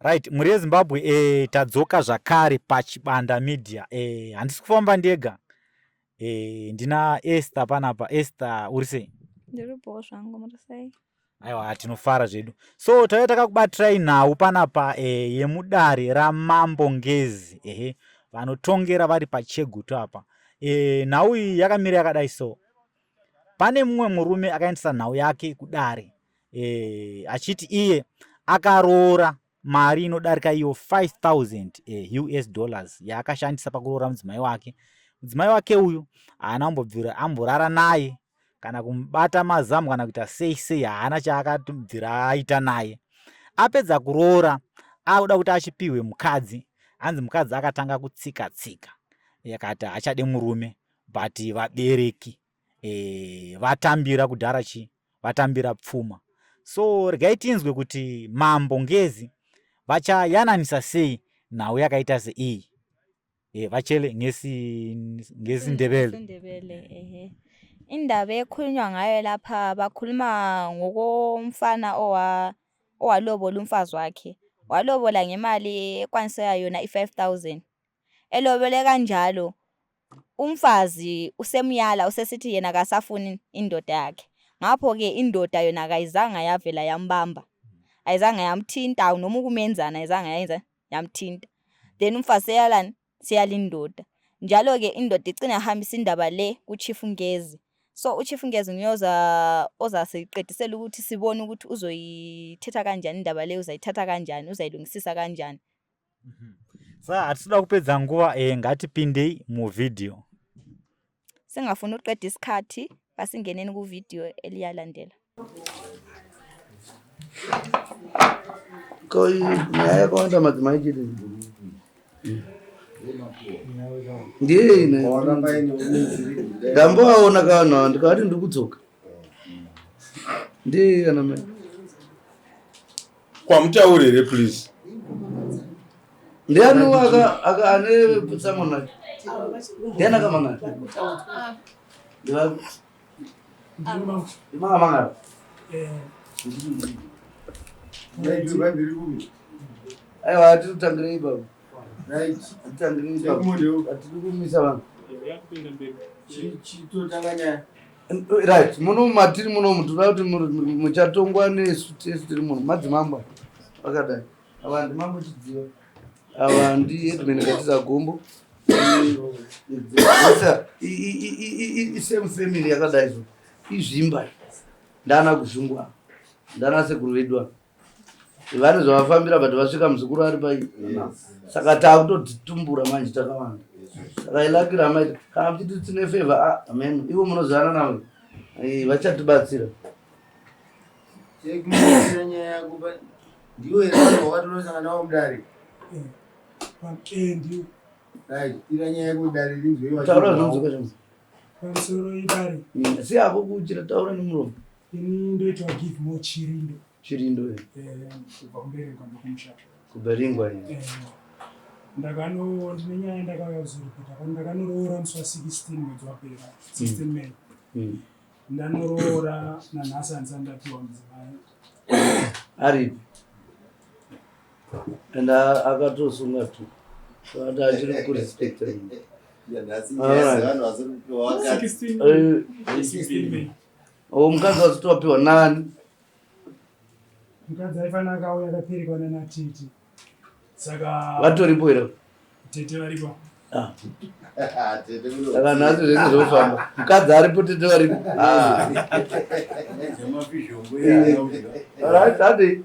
Right, mhuri yeZimbabwe e, tadzoka zvakare paChibanda Media. E, handisi kufamba ndega. E, ndina Esther panapa. Esther, uri sei? Ndiri bhoo zvangu, muri sei? Aiwa, tinofara zvedu. So tauya takakubatirai nhau panapa e, yemudare raMambo Ngezi. Ehe, vanotongera vari paChegutu apa. E, nhau iyi yakamira yakadai so. Pane mumwe murume akaendesa nhau yake kudare e, achiti iye akaroora mari inodarika iyo 5000 e, us dollars yaakashandisa pakuroora mudzimai wake. Mudzimai wake uyu haana kumbobvira amborara naye kana kumubata mazamu kana kuita sei sei, haana chaakabvira aita naye. Apedza kuroora akuda kuti achipihwe mukadzi, hanzi mukadzi akatanga kutsika tsika yakati haachade murume but vabereki e, vatambira kudhara chi vatambira pfuma. So regai tinzwe kuti Mambo Ngezi vachayananisa sei nhau yakaita seiyi. E, vachele ngesiNdebele. Ndebele ehe. Indaba ekhulunywa ngayo lapha bakhuluma ngokomfana owa owalobola umfazi wakhe. Walobola ngemali ekwaniseka yona i-5000. Elobole kanjalo umfazi usemyala usesithi yena kasafuni indoda yakhe. Ngapho-ke indoda yona kayizanga yavela yambamba. Ayizange yamthinta noma ukumenzana ayizange yayenza yamthinta. Then umfazi seyalani seyala indoda. Njalo-ke indoda igcina yahambisa indaba le kuChief Ngezi. So uChief Ngezi nguye oza ozasiqedisela ukuthi sibone ukuthi uzoyithetha kanjani indaba le, uzayithatha kanjani, uzayilungisisa kanjani. Sa hatisi kupedza nguva eh, ngatipindei muvhidhiyo. Singafuni ukuqeda isikhathi, kasingeneni kuvidiyo eliyalandela. Ko nyaya yakawanda madzimai chete ndiye ndamboaona kavanhu ava ndikavati ndiri kudzoka ndiye ana mai Kwamutaure here please. Ndiani aka aka ane tsamwa naye? Ndiani akamangara? Ndiva Ndimakamangara. Aiwa hatiri kutangirei ipapo. Hatitangirei ipapo. Hatiri kumisa vanhu. Right, muno matiri muno tinoda kuti muchatongwa nesu tese tiri muno madzimambo akadai. Ava ndimambo Chidziva. Ava ndi headman Katiza Gombo. Isame family yakadai so. Izvimba. Ndana kuzvungwa. Ndana sekuru vedu ava. Vane zvavafambira but vasvika muzukuru ari pai. Saka takutotitumbura manje takawanda. Saka ilakira amaita kana muchiti tine favor ah amen. Ivo munozivana navo. Eh, vachatibatsira. Chekumusira nyaya yako pa ndiwe here vanhu wakatonosangana navo mudare? Eh, ndiwe. Right, tira nyaya yako dare rinzwe Taura zvinonzwika zvinonzwika. Pamusoro idare. Si ako kuchira taura nemuromo. Ini ndoitwa Give More Chirindo. Chirindo eh. Eh, kubva kuMberengwa ndokumusha. Kuberingwa eh. Eh. Ndakano ndine nyaya ndakauya kuzoripota pano ndakanoroora musi wa 16 mwedzi wapera 16 May. Ndanoroora nanhasi handisati ndapiwa mudzimai. Aripi? And akatosunga tu. Ati achiri kurespecta. 16 16 May. Oh, mukadzi wasati wapiwa nani? Mukadzi aifanira akauya akaperekwa nana tete. Saka vatoripo here? Tete varipo. Ah. Saka nhasi zvese zvofamba. Mukadzi aripo, tete varipo. Ah. Alright, hadi.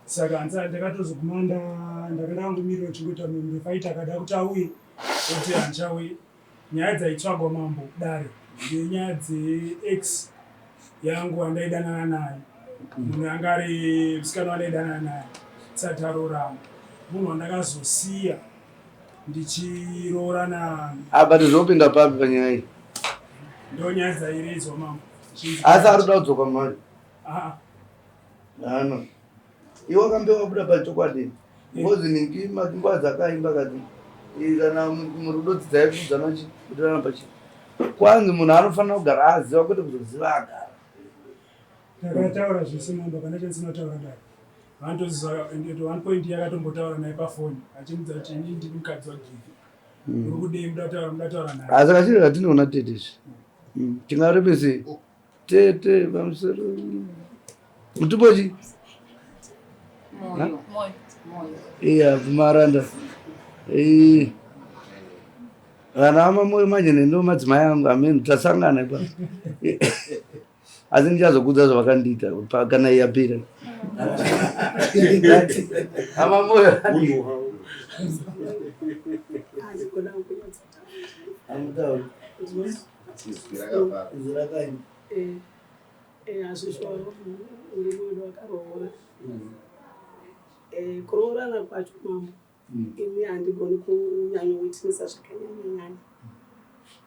Saka hanzi ndakatozoguma ndakada kungomirira chingoita mumwe fight akada kuti auye oti handichauye. Nyaya dzaitsvagwa mambo dare ndenyaya dzeex yangu wandaidanana naye. Munhu anga ari musikana wandaidanana naye tisati taroorana. Munhu wandakazosiya ndichiroorana. Ah, but zvopinda papi panyaya iyi? Ndo nyaya dzairedzwa mambo. Asi ari kuda kudzoka manje. Ah. Ano. Iwe wakambe wabuda pachokwadi. Ngozi ningi nguva dzakaimba kati kana murudo dzidzai kuudzana chi kutirana pachi. Kwanzi munhu anofanira kugara aziva kwete kuzoziva agara. Ndakataura zvese mambo kana chandisina kutaura dai. Vanotoziva and at one point yakatombotaura naye pafoni achimudza kuti ini ndiri mukadzi waGivhi. Uri kudei muda kutaura muda kutaura naye. Asi kachiri katinoona tete izvi. Tingarepese tete pamusoro. Mutupo chi? Moyo. Moyo. Moyo. Iya kumaranda. Eh. Vana vamamoyo manje nendo madzimai angu amen tasangana ipapo. Asi ndichazokudza zvavakandiita kana yapera. Amamoyo. Amutauri. Izwi rakanyi. Hazvishuwa murume wedu akaroora. Kuroorana kwacho mambo ini handigoni kunyanyowitnessa zvakanyanyanyanya.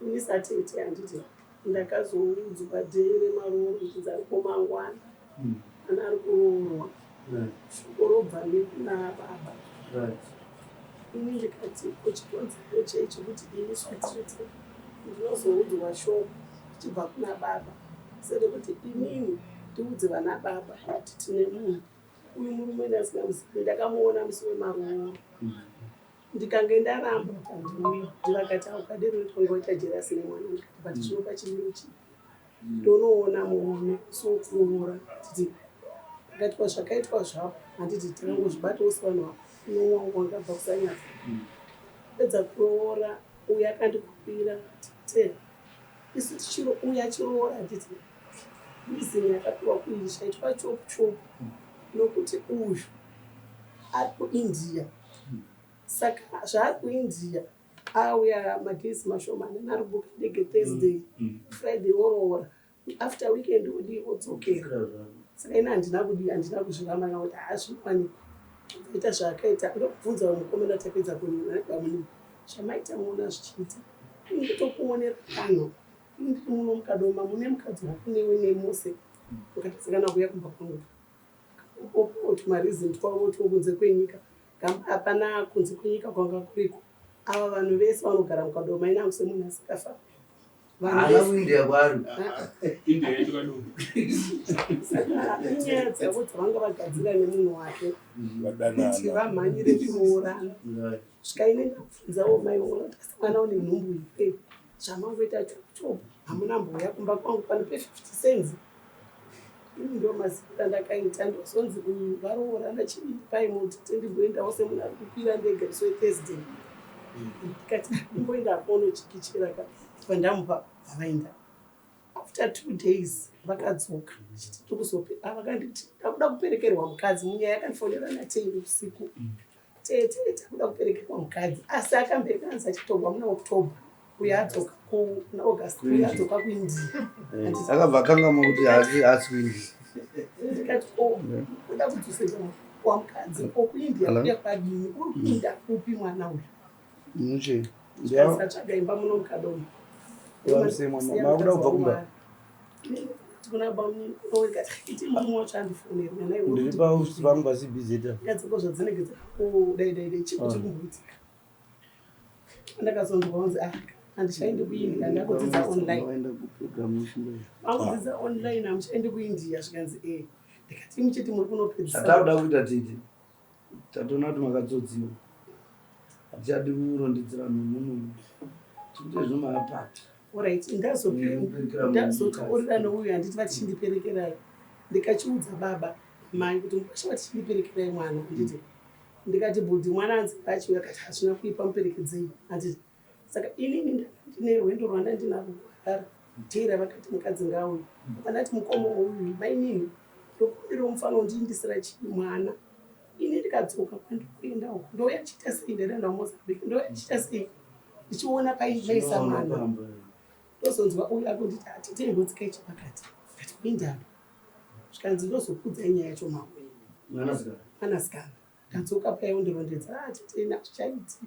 Ini satete handiti ndakazoudzwa day remarooro kuti ariko mangwana ana ari kuroorwa shoko robva nekuna baba. Ini ndikati ko chikonzero chei chekuti ini satete ndinozoudzwa shoko richibva kuna baba serekuti inini ndiudze vana baba kuti tine munhu uyu murume ndasingamuzivi ndakamuona musi wemarooro ndikange ndaramba kuti handiuyi ndivakati aukadero unotonga waita jerasi nemwana ndikati but zvinopa chimiro chipi ndonoona murume sokuroora titi pakaitwa zvakaitwa zvapo handiti takangozvibatawo sevanhu unowangu wangabva kusanyatsa pedza kuroora uyo akandikumbira tete isu tichiro uyo achiroora handiti reason yakapiwa kuiri chaitwa chopu chopu nokuti uyu ari kuIndia saka zvaari kuIndia auya madays mashomana ari kubuka ndege Thursday Friday oroora after weekend odii odzokera saka ini handina kudii handina kuzviramba kuti haazvikwanikwa aita zvaakaita ndokubvunza mukomana tapedza kunbamunini zvamaita muona zvichiita ingotokuonera pano ndiri muno mukadoma mune mukadzi wako newe nemose ukatadza kana kuuya kumba kwangu tumareason twavo twokunze kwenyika hapana kunze kwenyika kwanga kuriko ava vanhu vese vanogara mukadoma inangu semunhu asingafambi Haana kuIndia kwaari. India yedu kadoma. Saka inyaya dzavo dzavanga vagadzira nemunhu wake kuti vamhanyire kuroorana. Kusvika ini ndabvunzawo mai vangu kuti asi mwana une nhumbu here zvamangoita chopu hamuna mbouya kumba kwangu pano pe50 cents. Ini ndo maziviro andakaita ndozonzi uyu varoorana chipai muti tendimboendawo semunhu ari kukwira ndege musi weThursday. Ndikati imboenda kunochikichera ka pandamupa vavaenda. After 2 days vakadzoka chiti tokuzope vakanditi ndakuda kuperekerwa mukadzi munyaya yakandifonera natei usiku. Tete takuda kuperekerwa mukadzi asi akambe anzi achitogwa muna October uyo adzoka kuna August uyo adzoka kuIndia. Akabva akangamwa kuti haasi kuIndia. Ndikati ko kuda kudzoserwa wamukadzi ko kuIndia kuya kwadini uri kuinda kupi mwana uyu? Muche. Atsvaga imba muno mukadoma. Makuda kubva kumba. Ndiri paofisi pangu paCBZ. Ngadziko zvadzinenge dzakudaidaidai chii chiri kumboitika. Ndakazonzwa kunzi ah handichaendi kuIndia ndakudzidza online. Makudzidza online hamuchaendi kuIndia zvikanzi eh. Ndikati muchiti muri kunopedzisa. Zvatakuda kuita tete. Tatoona kuti makatsotsiwa. Hatichadi kurondedzera nomunhu. Tikuti zvino maapati. Alright, ndazotaurira nouyu handiti vachindiperekerai. Ndikachiudza baba mai kuti mukwasha vachindiperekerai mwana handiti. Ndikati bhudhi mwana anzi achiuya akati hazvina kuipa muperekedzei handiti. Saka inini ndine rwendo rwanda ndinarwo kuHarare. Teera vakati mukadzi ngaauye. Pandati mukoma uyu mainini ndokumbirawo mufana undiindisira chii mwana. Ini ndikadzoka kwandikuenda uko ndouya chiita sei ndaenda kuMozambique ndouya chiita sei ndichiona paimaisa mwana ndozonzwa uyu akunditi atete imbotsikai chepakati ndati kuindava zvikanzi ndozokuudzai nyaya yacho mama mwanasikana ndadzoka paya undirondedza ah tete ina zvichaiti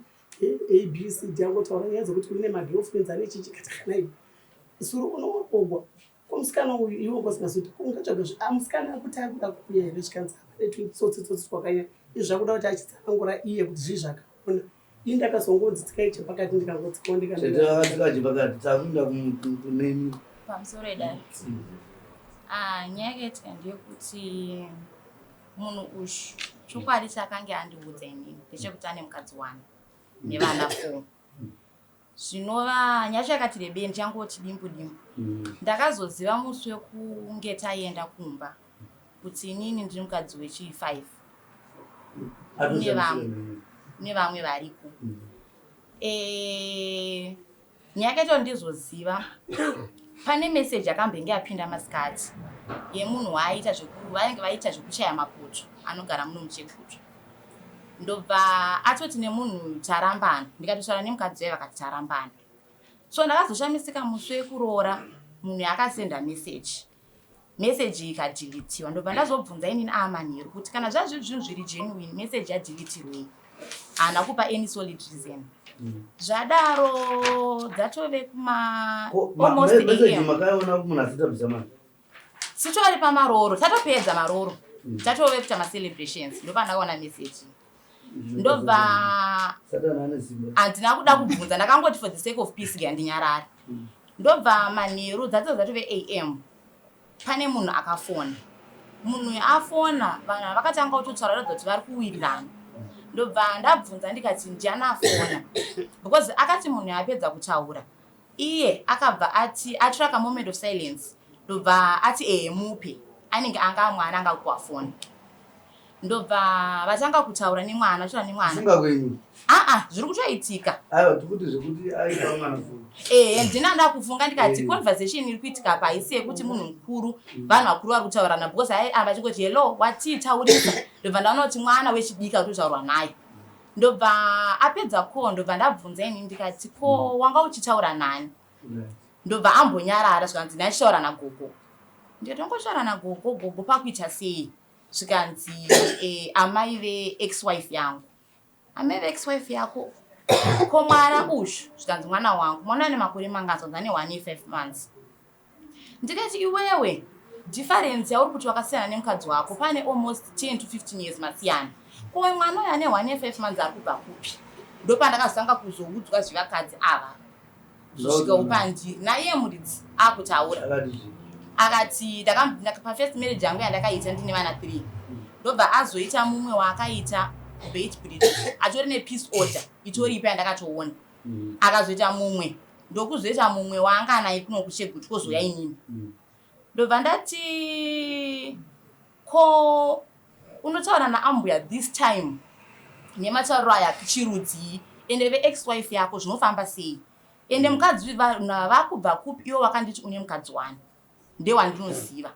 a b c d angotaura nyaya dzekuti une magirlfriends ane chichi kati kana iwe suru unoogwa ko musikana uyu iwe ungosingazivi kuti ungatsvaga zvi ah musikana akuti akuda kuuya here zvikanzi hapane tutsotsi tsotsi twakanyanya izvi zvakuda kuti achitsanangura iye kuti zvii zvakaona ini ndakazongonzi tsikai chepakati ndikangotsikawo Tete vakatsika chepakati takuenda kunemi. Pamusoro edare. Ah, nyaya yakaitika ndeyekuti Munhu uyu chokwadi chakange andiudza inini ndechekuti ane mukadzi wani nevana four. Zvinova nyasha yakati rebei ndichangoti dimbu dimbu. Ndakazoziva musi wekunge taenda kumba kuti inini ndiri mukadzi wechi 5 nevamwe variko. Eh, nyaya yakaita kuti ndizoziva pane meseji yakambenge yapinda masikati yemunhu waaita vanenge vaita zvekuchaya mapoto anogara muno muchegutu ndobva atoti nemunhu tarambana ndikatotaura nemukadzi waye vakati tarambana so ndakazoshamisika musi wekuroora munhu akasenda meseji Message ikadhilitiwa ndobva ndazobvunza inini amanheru kuti kana zvazviri zvinhu zviri genuine message yadhilitirwei haana kupa any solid reason zvadaro dzatove kuma almost Message am makaiona munhu asitambisa mari. sitori pamarooro tatopedza marooro tatove kuita macelebrations ndopandakaona message ndobva Satani ane simba. handina kuda kubvunza ndakangoti for the sake of peace ngiya ndinyarare Ndobva manheru dzatove dzatove am pane munhu akafona. Munhu uyu afona vanhu ava vakatanga kutotaura ratidza kuti vari kuwirirana. Ndobva ndabvunza ndikati ndiani afona because akati munhu uyu apedza kutaura iye akabva ati atora kamoment of silence ndobva ati ehe mupe anenge anga mwana anga kuwa foni. Ndobva vatanga kutaura nemwana vachitaura nemwana. Kufunga kwenyu. Aa zviri kutoitika. Aiwa tikuti zvekuti aipa mwana foni. Ehe ndina ndakufunga ndikati eh. conversation iri kuitika apa haisi yekuti munhu mukuru vanhu vakuru vari kutaurirana because hai ava chingoti hello watii taurisa ndobva ndaona kuti mwana wechidiki ari kutotaurwa naye. Ndobva apedza ko ndobva ndabvunza ini ndikati ko mm. wanga uchitaura nani? Ndobva ambonyarara zvikanzi ndachitaura nagogo. Ndikati wangotaura nagogo gogo pakuita sei? Zvikanzi eh, amai ve ex wife yangu. Amai ve ex wife yako ko mwana uyu zvikanzi mwana wangu mwana ane makore mangani zvikanzi ane 1 year 5 months. Ndikati iwewe difference yauri kuti wakasiyana nemukadzi wako pane almost 10 to 15 years masiyana. Ko mwana uyu ane 1 year 5 months ari kubva kupi? Ndopandakazotanga kuzoudzwa zvevakadzi ava. Kuzosvika upandiri naiye muridzi akutaura akati pafirst marriage yangu yandakaita ndine vana 3 ndobva azoita mumwe waakaita kubeitbridge atori nepeace order itoripo yandakatoona mm. akazoita mumwe ndokuzoita mumwe waanga anaye kuno kucheguti kozouya inini mm. ndobva ndati ko unotaura naambuya this time nematauriro aya chirudzii ende veex wife yako zvinofamba sei ende mukadzi vanhu ava vakubva kupi iwe wakanditi une mukadzi wani ndewandinoziva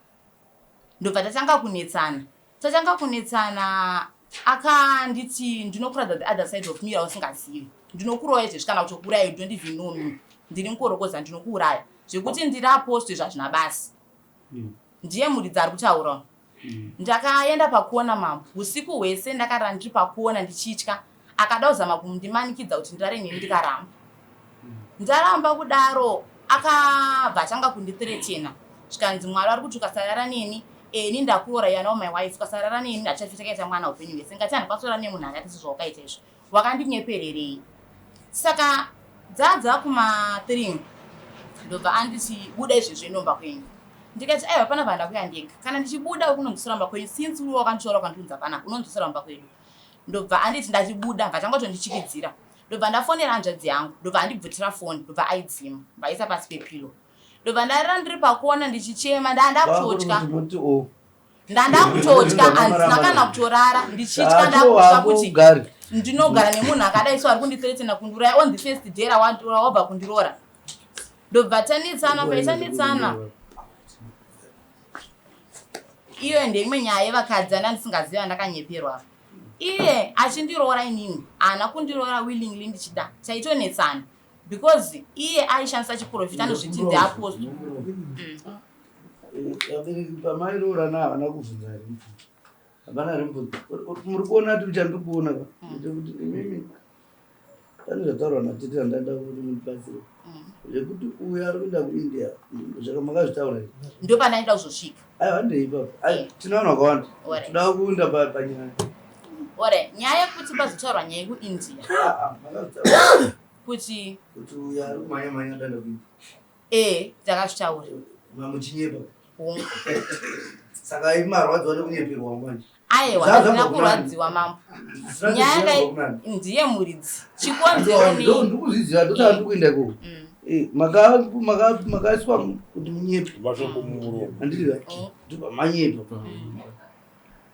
ndobva tatanga kunetsana tatanga kunetsana akanditi ndinokuratidza the other side of me rausingazivi ndinokuroya izvezvi kana kutokuuraya you don't even know me ndiri mukorokoza ndinokuuraya zvekuti ndiri apostle izvo hazvina basa mm. Ndiye muridzi ari kutaura. Ndakaenda pakuona mambo. Usiku hwese ndakarara ndiri pakuona ndichitya. Akada kuzama kundimanikidza kuti ndirare neni ndikaramba. Ndaramba kudaro akabva atanga kundithreatena. Zvikanzi Mwari vari kuti ukasarara neni ini ndakuroora you are now my wife ukasarara neni hatichafi takaita mwana upenyu hwese. Ndikati handikwanisi kurara nemunhu akaita sezvawakaita izvo. Wakandinyepererei? Saka dzadza kuma 3 ndobva anditi buda izvezvi ndomba kwenyu. Ndikati aiwa pana vanda kuya ndega. Kana ndichibuda unonzosera mumba kwenyu since uri wakanditora ukandiunza panapa unonzosera mumba kwedu. Ndobva anditi ndachibuda bva tanga kutondichikidzira. Ndobva ndafonera hanzvadzi yangu ndobva andibvutira foni ndobva aidzima ndobva aisa pasi pepilo. Ndobva ndarira ndiri pakona ndichichema ndandakutotya. Ndandakutotya handina kana kutorara ndichitya ndakutya kuti ndinogara nemunhu akadai so ari kundithreatena kundiuraya on the first day rawabva kundiroora. Ndobva tanetsana paitanetsana iyo ndeimwe nyaya yevakadzi anda ndisingaziva ndakanyeperwa iye achindiroora inini haana kundiroora willingly ndichida taitonetsana because iye aishandisa chiprofita anozviti ndeapostle Vabereki pamairoorana havana kubvunza here mubvunzo? Havana here mubvunzo? Muri kuona kuti chandiri kuona ka ndechekuti imimi pane zvataurwa natete zvandada kuti mundibatsire zvekuti uyu ari kuenda kuIndia zvaka makazvitaura here? Ndopandaida kuzosvika. Aiwa handei ipapo. Ai, tine vanhu vakawanda. Toda kuenda panyaya. Ore nyaya yekuti pazotaurwa nyaya yekuIndia. Ah, ah, makazvitaura. Kuti kuti uyu ari kumhanya mhanya danda kuIndia. Eh, takazvitaura. Mamuchinyepa. Hongu. Saka imarwadziwa nekunyeperwa manje. Ayewa, handina kurwadziwa mambo. Nyaya yanga ndiye muridzi. Chikonzero ni ndikuzviziva ndosaka ndikuenda ikoko. Mm. Eh, makaiswa kuti munyepe. Handiti ka? Manyepa. Mm.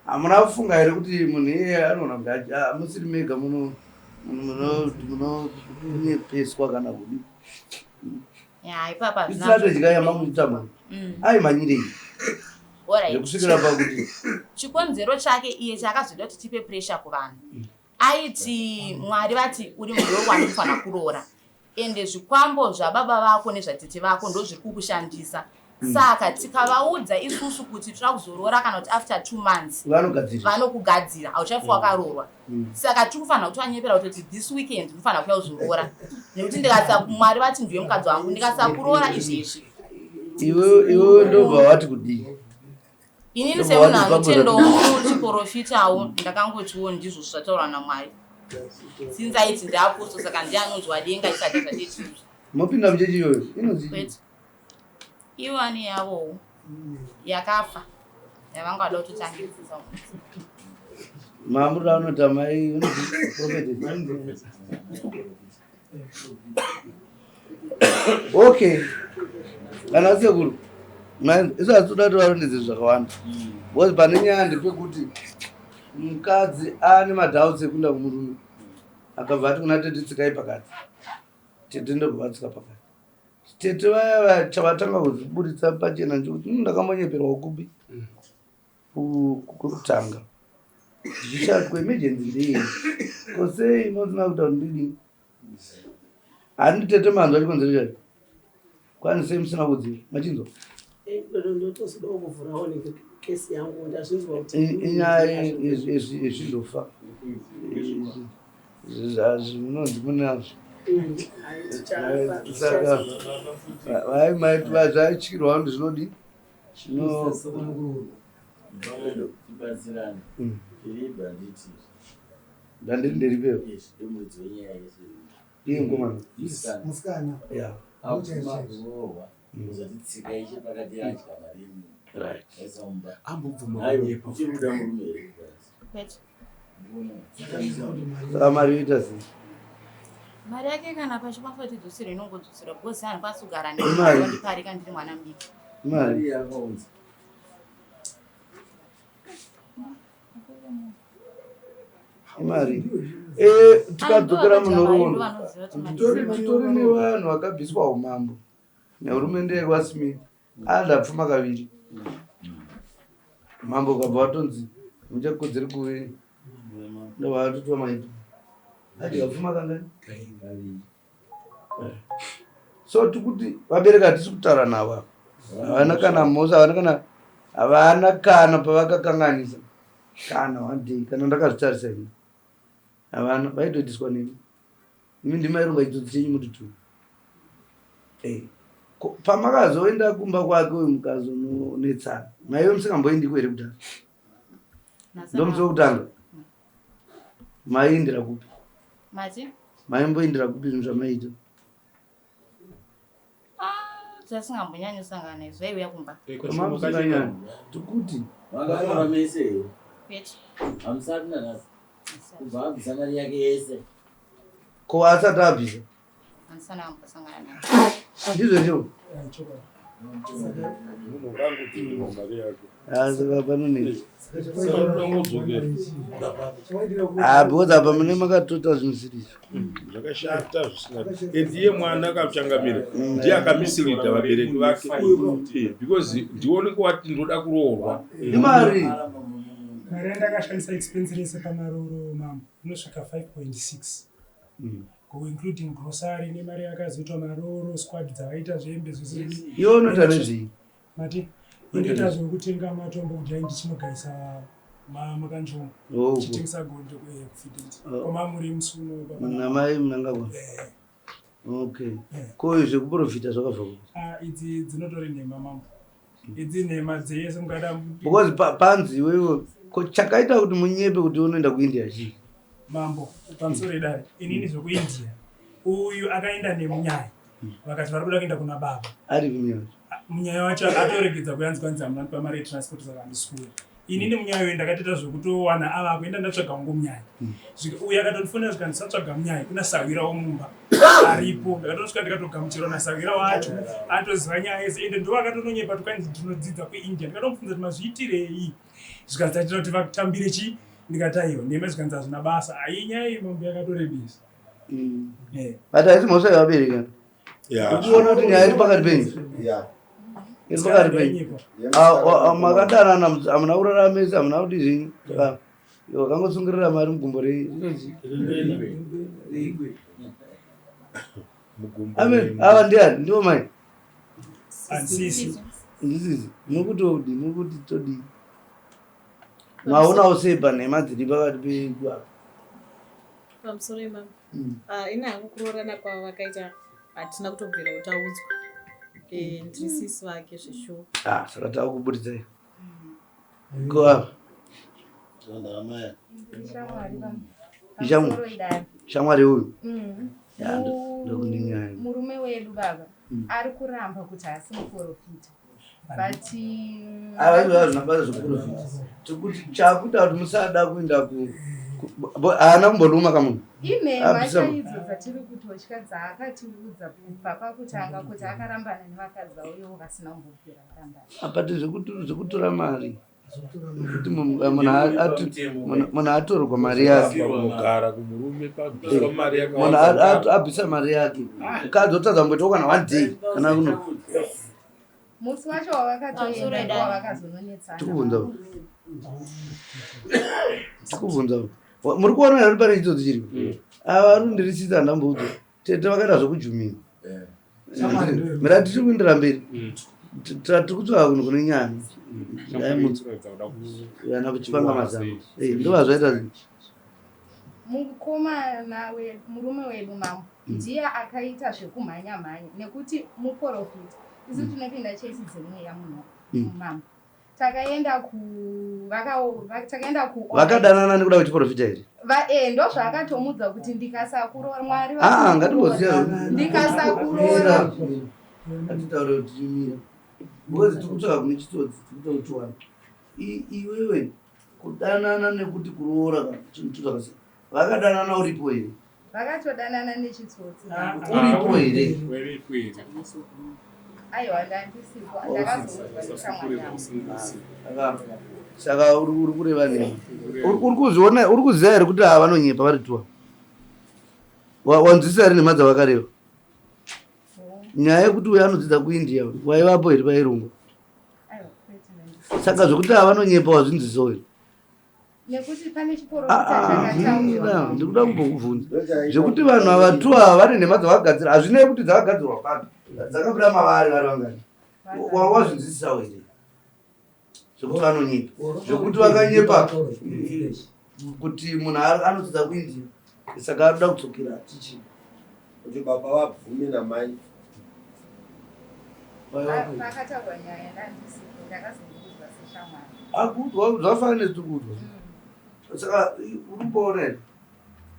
Hamuna kufunga here kuti munhu iyeye anoona kuti hamusiri mega munonyepeswa kana kudii? Ya, ipapa hazvina. Istrategy ka yamamuita mani. Mm. Aimanyirei? Zvekusvikira pakuti chikonzero chake iye chaakazoda kuti tipe pressure kuvanhu mm. aiti Mwari vati uri munhu wanofanira kuroora ende zvikwambo zvababa vako nezvatete vako ndozviri kukushandisa mm. saka tikavaudza isusu kuti toda kuzoroora kana kuti after two months vanokugadzira hauchafi mm. wakaroorwa mm. saka tiri kufanira kuti vanyepera kutoti this weekend ndinofanira kuya kuzoroora nekuti ndikasa mwari vati ndiwe mukadzi wangu ndikasakuroora izvezvi iwe ndobva wati kudii Inini semunhu anotendawo muchiporofitawo ndakangotiwo ndizvo zvataurwa naMwari. Since aiti ndiapostle saka ndiye anonzwa denga isati zvachechi. Mopinda muchechi iyoyo inonzi Kwete. Ivo ane yavowo yakafa yavanga vada kutotangisa. Mamuri anoti amai unonzi prophet. Okay. Ana sekuru. Man, isu hatitoda kuti varondedze zvakawanda. Because pane nyaya ndepekuti mukadzi ane madoubts ekuenda kumurume. Akabva ati kuna tete tsikai pakati. Tete ndobva vatsika pakati. Tete vaya chavatanga kuzviburitsa pachena ndechekuti hmm, ndakambonyeperwa kupi kwekutanga. Ndichishaya kuemergency ndeyei. Ko sei musina kuita kuti ndidii? Handi tete manzwa chikonzero chacho. Kwani sei musina kudziva? Machinzwa? Eh, ndotozodawo kuvhurawo kesi yangu ndazvinzwa kuti inyaya yezvindofa zvinonzi munazvo mm, saka zvaityirwa kuti zvinodii zvinotibatsirana mm. Ndandiri nderipewo. Iye mukomana. Musikana. Yeah. Right. Ambobvuma kunyepa. Saka mari yoita sei? Mari yake kana pachikwanisa kuti idzosere inongodzosera because handikwanisi kugara nepandiparika ndiri mwana mudiki. Mari. Imari. Eh, tikadzokera munhoroondo titori nevanhu vakabviswa umambo nehurumende yekwaSmith adla pfuma kaviri mambo ukabva watonzi muchakodzeri kuve ndobva vatotwa maito adya pfuma kangani so tikuti vabereki hatisi kutaura navo ava havana kana mhosva havana kana havana kana pavakakanganisa kana one day kana ndakazvitarisa ini havana vaitoitiswa nemi imi ndimaironga chitsotsi chenyu muti tu eh, pamakazoenda kumba kwake uyu mukazononetsana maive musingamboendiko here kudhara ndomusi wekutanga maiindira kupi mati maimboindira kupi zvinhu zvamaiita ah, tasingambonyanyosangana izvo aiuya kumba mamusinganyanya tikuti makakora mese here kwete hamusati nanhasi kubva abvisa mari yake yese ko asati abvisa Handisana kumbosangana naye. Ndizvo ndizvo. Saka panonetsa. Ah, because apa mune makatota zvinhu zviri izvo. Zvakashata zvisina. And iye mwana akachangamira ndiye akamisilida vabereki vake eh, because ndione kuwati ndoda kuroorwa. Imari. Mari yandakashandisa expense rese pamarooro mambo inosvika 5.6. Including grocery nemari yakazoitwa marooro squad dzavaita zvembe zvese. Iwe unoita nezvei? Mati inoita zvekutenga matombo kudai ndichinogaisa makanjoma oh, chitengesa gold eh, kufidenti oh. kwamamuri musuno namai Mnangagwa. Eh. Okay. Eh. Ko zvekuprofita zvakabva kupi? Ah, idzi dzinotori nhema mambo. Idzi nhema dzese mukada because panzi iwewe ko chakaita kuti munyepe kuti unoenda kuIndia chii? Mambo pamusoro edare inini zvekuIndia uyu akaenda nemunyaya vakati vari kuda kuenda kuna baba ari munyaya munyaya wacho atoregedza kuyanzi kwanzi hamuna kupa mari yetransport saka handisi kuuya. Inini munyaya uyu ndakatoita zvekutowana ava akuenda ndatsvaga wangu munyaya. Uyu akatondifonera zvikanzi satsvaga munyaya kuna sahwira womumba aripo. Ndakatosvika ndikatogamuchirwa nasahwira wacho atoziva nyaya yese ende ndiwo akatononyepa tukanzi ndinodzidza kuIndia. Ndikatomubvunza kuti mazviitirei zvikanzi taitira kuti vakutambire chii ndikati aiwa nhema zvikanzi hazvina basa. Ayi nyaya iyi mambo yakatorebesa. But haisi mhosva yevabereki. Ukuona kuti nyaya iri pakati penyu. Iri pakati penyu. Makadanana hamuna kurara mese hamuna kuti zvinyi. Saka wakangosungirira mari mugumbo rei rinonzi Amen. Ava ndiani? Ndivo mai. Andisisi. Ndisisi. Mukuti odi, mukuti todii. Maonawo sei panhema dziri pakati pedu apa? Pamusoro imama. Ah, ini hangu kuroorana kwavo vakaita hatina kutobvira taudzwa. Eh, ndiri sisi vake zveshuwa. Ah, saka takuburitsai. Ko apa? Shamwari uyu. Ya, ndokune nyaya. Murume wedu baba ari kuramba kuti haasi muprofita. But Ava hazvina basa zvekuprofita. Tikuti chakuita kuti musada kuenda ku haana kumboluma kamunhu. Inhema chaidzo dzatiri kutotya dzaakatiudza kubva pakutanga kuti akarambana nevakadzi vavo ivo vasina kumbobvira varambana. Apati zvekutora mari. Kuti munhu atorwa mari yake. Kugara kumurume pabviswa mari yakawanda. Munhu abvisa mari yake. Mukadzi otadza kumboitawo kana one day kana kuno. Musi wacho wavakatoenda ndipo wavakazononetsana. Tikubvunza. Tikubvunza. Muri kuona here pane chitsotsi chiripo? Ava vari kundirisisa handamboudzwa. Tete vakaita zvekujumira. Mira tiri kuendera mberi. Tiri kutsvaga kunhu kune nyaya. Yana kuchipanga mazano. Ndovazvaita. Mukomana we murume wedu mambo ndiye akaita zvekumhanya mhanya nekuti muporofita. Isu tinopinda chechi dzemweya muno mambo. Takaenda ku vaka takaenda ku Vakadanana nekuda kwechiporofita here? Va eh ndozvaakatomudza kuti ndikasakuroora Mwari Ah, ngatimboziva. Ndikasakuroora. Ngatitaure kuti mira. Because tiri kutsvaga kune chitsotsi, tiri kuda kuchiwana. Iwewe kudanana nekuti kuroora chinhu zvakasiyana. Vakadanana uripo here? Vakatodanana nechitsotsi. Uripo here? Aiwa ndandisipo ndakazoudzwa neshamwari yangu. Saka uri kureva nei? Uri kuzviona, uri kuziva here kuti ava vanonyepa vari tuwa? Wanzwisisa here nhema dzavakareva? Nyaya yekuti uyo anodzidza kuIndia waivapo here pairongwa? Saka zvekuti ava vanonyepa wazvinzwisawo here? Nekuti pane chiporofita chakataurwa. Ndikuda kumbokubvunza zvekuti vanhu ava tu ava vane nhema dzavakagadzira hazvinei kuti dzakagadzirwa papi dzakabuda mavari vari vangani wazvinzwisisawo here zvekuti vanonyepa zvekuti vakanyepa kuti munhu anodzidza kuindia saka arikuda kudzokera tichi kuti baba vabvume namai Pakataurwa nyaya ndandisipo ndakazongouzwa seshamwari. Akuudzwa zvafanana nezviri kuudzwa. Saka uri kumboona here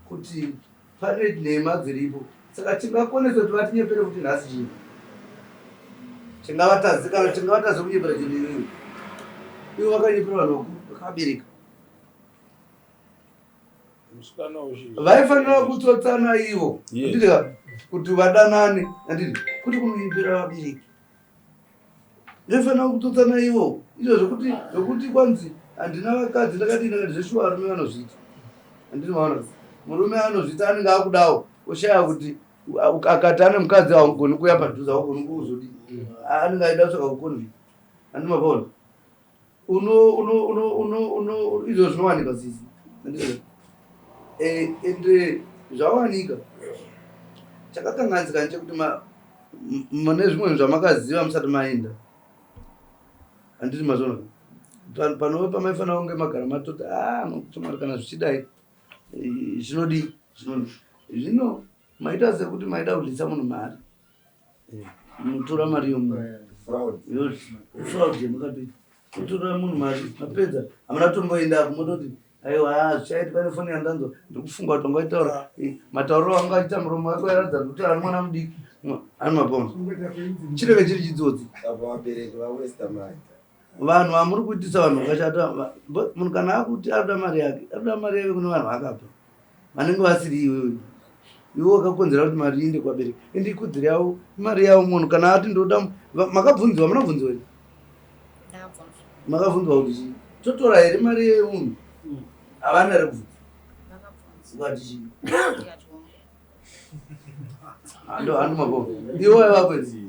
kuti pane nhema dziripo. Saka tingakonesa kuti vatinyepere kuti nhasi chii? Tingavatadze kana tingavatadze kunyepera chinhu iyoyo. Ivo vakanyepera vanhu vakuru vakabereka. Vaifanira kutsotsana ivo handiti ka kuti vadanane handiti kuti kunoipira vabereki vaifanira kutsotsana ivo izvo zvekuti zvekuti kwanzi handina vakadzi ndakadii ndakati zveshuwa varume vanozviita handiti maona murume anozviita anenge akudawo oshaya kuti akati ane mukadzi haugoni kuuya padhuze haugoni kuzodii anenge aida kutsvaka kukonvita handiti mapaona uno uno uno uno uno izvo zvinowanika sisi eh, ende zvawanika chakakanganisika ndechekuti mune zvimwe zvamakaziva musati maenda handiti mazvona panove pamaifanira kunge magara matoti ah nokuti kana zvichidai eh, zvinodii zvinodii zvino maita sekuti maida kudlisa munhu mari munotora mari yomunhu fraud yamakatoita kutora munhu mari mapedza hamuna tomboenda kumototi aiwa zvichaiti pane foni yandanzwa ndikufunga kuti wangaitaura matauriro wanga achiita muromo wako yaratidza kuti ari mwana mudiki ani mabonzo chinenge chiri chitsotsi vabereki vawesta mari. Vanhu vamuri kuitisa vanhu vakashata, munhu kana akuti anoda mari yake, anoda mari yake kune vanhu vaakapa vanenge vasiri iwewe. Iwe wakakonzera kuti mari iende kuvabereki, ende ikodzero yavo, imari yavo. Munhu kana ati ndoda, makabvunziwa, munabvunziwa here? Makabvunzwa kuti chii? Totora here mari yemunhu? Havana here kubvunza? Ukati chii? Ando ando mabongo. Iwe waiva kwezi.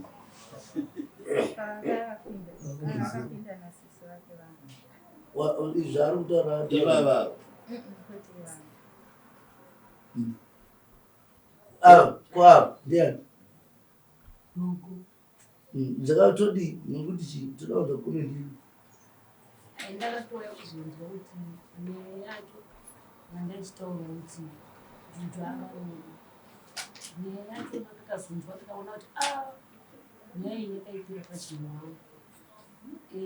Izvi ari kutaura. Ivava. Ah, kwa ndiani? Zvakatodii nokuti chii toda kunzwa comment iyi. Ndakatouya kuzonzwa kuti nyaya yacho yanga ichitaurwa kuti Juju akaroorwa. Nyaya yacho ndakazonzwa ndikaona kuti a ah, nyaya iyi yakaipira pachinhu eh,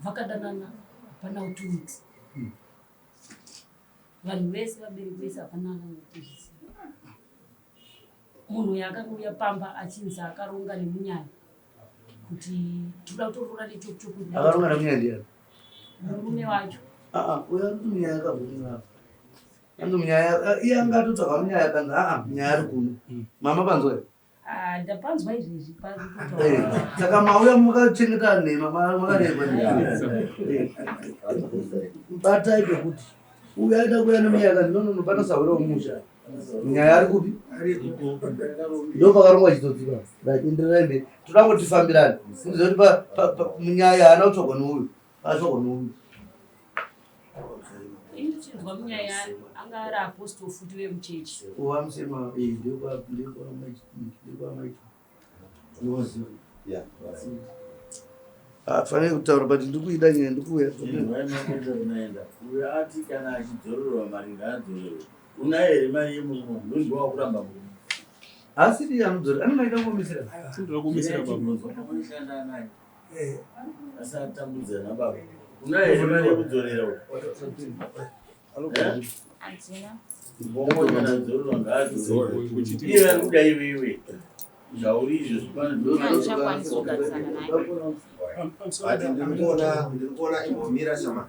vakadanana hapana 2 weeks vanhu vese vabereki vese hapana akangotozviziva. Munhu uyu akangouya pamba achinzi akaronga nemunyaya kuti tinoda kutoroora nechokuchoku. Akaronga nemunyaya ndiani? Murume wacho. Aa, uyo ari kuti munyaya akabvumira apa. Anzi munyaya, iye anga atotsvaga munyaya akanzi aa, munyaya ari kuno. Mama panzwa here? Ah, ndapanzwa izvezvi. Eh, saka mauya mukachengeta nhema, makareva. Batai pekuti uyu aida kuuya nemunyaya akanzi no no no, pana sahwira wemusha. Nyaya ari kupi? Ndo pakarongwa chitsotsi pa. Right, endererai mberi. Toda kuti tifambirane. Muzive kuti munyaya haana kutsvagwa neuyu, atsvagwa neuyu. Ini ndichinzwa munyaya anga ari apostle futi vemuchechi. Wamusema eh ndekwa ndekwa ndekwa mai. Unoziva. Yeah. Hafaniri kutaura but ndikuida nyaya ndikuuya. Unaenda. Uyo ati kana achidzorerwa mari ngaadzorerwe. Unayo here mari yemurume? Ndonzwa wakuramba murume. Asi ndiye anodzorera. Anenge aida kumisira. Ndoda kumisira baba. Unoshanda naye. Asi atambudza nababa. Unayo here mari yekudzorera uyu? Handina. Mbongo kana adzorerwa ngaadzorerwe. Iye ari kuda iwewe. Zvauri izvo zvipano. Handichakwanisi kugarisana naye. But ndiri kuona imbomira shama.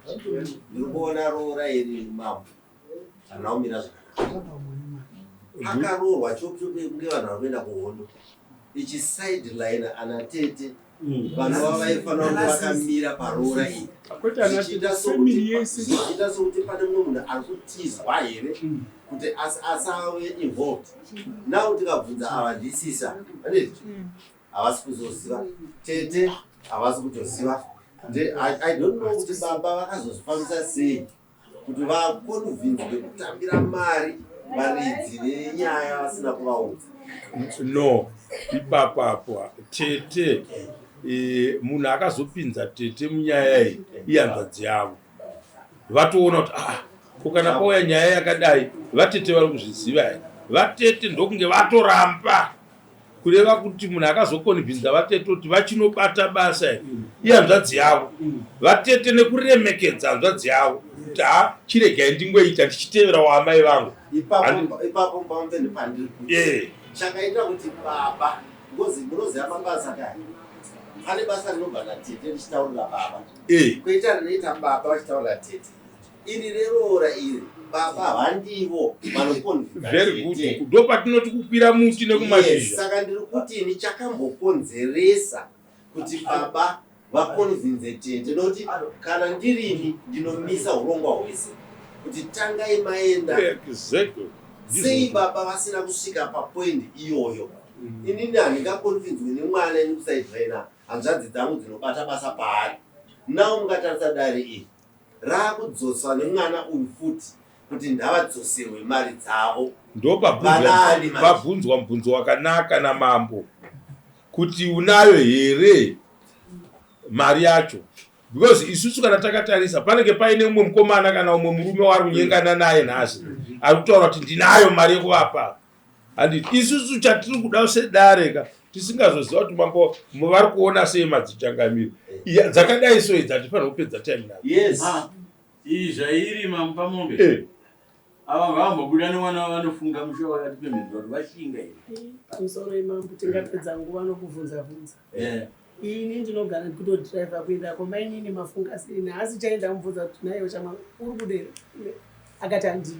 Ndiri kuona roora iri, mambo, harina kumira zvakanaka. Akaroorwa chopu chopu kunge vanhu vari kuenda kuhondo, ichi sideline ana tete vanova vaifanira kunge vakamira paroora iri. Kwete ana Zvichiita tete, sokuti family yese. Zvichiita sokuti pane mumwe munhu ari kutizwa here kuti asave involved. Now tikabvunza ava ndisisa, handiti havasi kuzoziva, tete havasi kutoziva. I don't know kuti baba vakazozvifambisa sei kuti vaconvinzwe kutambira mari varidzi venyaya vasina kuvaudza. No, ipapapo tete, munhu akazopinza tete munyaya iyi ihanzvadzi yavo. Vatoona kuti ah, ko kana pauya nyaya yakadai, vatete vari kuzviziva here? Vatete ndokunge vatoramba, kureva kuti munhu akazoconvinza vatete kuti vachinobata basa iri ihanzvadzi yavo. Vatete nekuremekedza hanzvadzi yavo kuti ha, chiregai ndingoita ndichitevera waamai vangu. Ipapo pamupeni pandiri kuti chakaita kuti baba ngozi, munoziva mabasa kaya, pane basa rinobva natete richitaurira baba, koita rinoita baba vachitaurira tete. Iri reroora iri, baba handivo vanoconvinza Very good. tete. Ndo patinoti kukwira muti Yes, nekumashizha. saka ndiri kuti ini chakambokonzeresa kuti baba vaconvinze tete, nokuti kana ndirini ndinomisa urongwa hwese kuti tangai maenda. Sei baba vasina kusvika papoint iyoyo? Inini handingaconvinzwe nemwana ini kusideline hanzvadzi dzangu dzinobata basa paari. Now mungatarisa dare iri raakudzotswa nemwana uyu futi kuti ndavadzoserwe mari dzavo. Ndo Vanani manje? pabvunzwa mubvunzo wakanaka namambo kuti unayo here mari yacho, because isusu kana takatarisa panenge paine mumwe mukomana kana umwe murume waari kunyengana naye nhasi ari kutaura kuti ndinayo mari yekuvapa. Handiti isusu chatiri kuda sedare ka, tisingazoziva kuti mambo vari kuona sei madzichangamiro. Iya, dzakadai so idzi hatifanira kupedza time nadzo. Yes. Ah, iyi zvairi mamupa mombe. Ava ngavambobuda nemwana wavanofunga musha wakatipembedzwa kuti vashinga here. Pamusoro imambo, tingapedza nguva nokubvunza bvunza. Ini ndinogara ndikutodriver kuenda komainini mafunga sei nhasi chai ndamubvunza kuti naiwe chama uri kudera akati handidi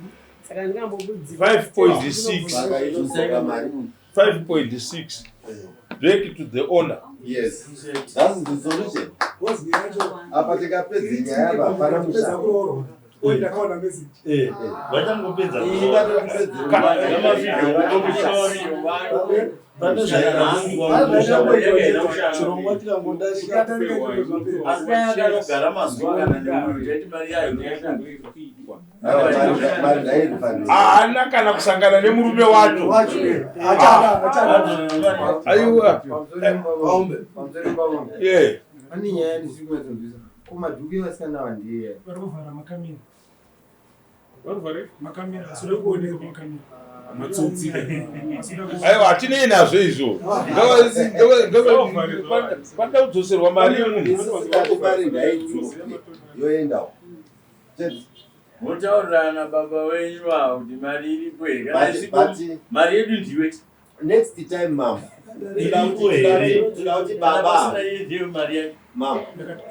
saka ndingambobudzira 5.6 5.6 back to the owner. Yes, that's the solution. Apa tikapedza nyaya apa hapana musha. Ndakaona message. Vachangopedza. Pane chirongwa tikangodarika akanogara mazuva kana nemumwe chaiti mari yayo. Haana kana kusangana nemurume wacho. Aiwa. Yeah. Pane nyaya ndisiri kunyatsonzwisa. Ko madhuku evasikana ava ndiye? Vari kuvhara makamera. Vari makamera asida kuoneka makamera. Matsotsi. Aiwa, hatinei nazvo izvo. Panoda kudzoserwa mari yemunhu. Mari ngaidzoke yoendawo. Motaurirana baba wenyu ava kuti mari iripo here kana isipo mari yedu ndiwe. Next time mama. Iripo here? Toda kuti Kana baba pasina iye ndiyo mari yacho. Mama,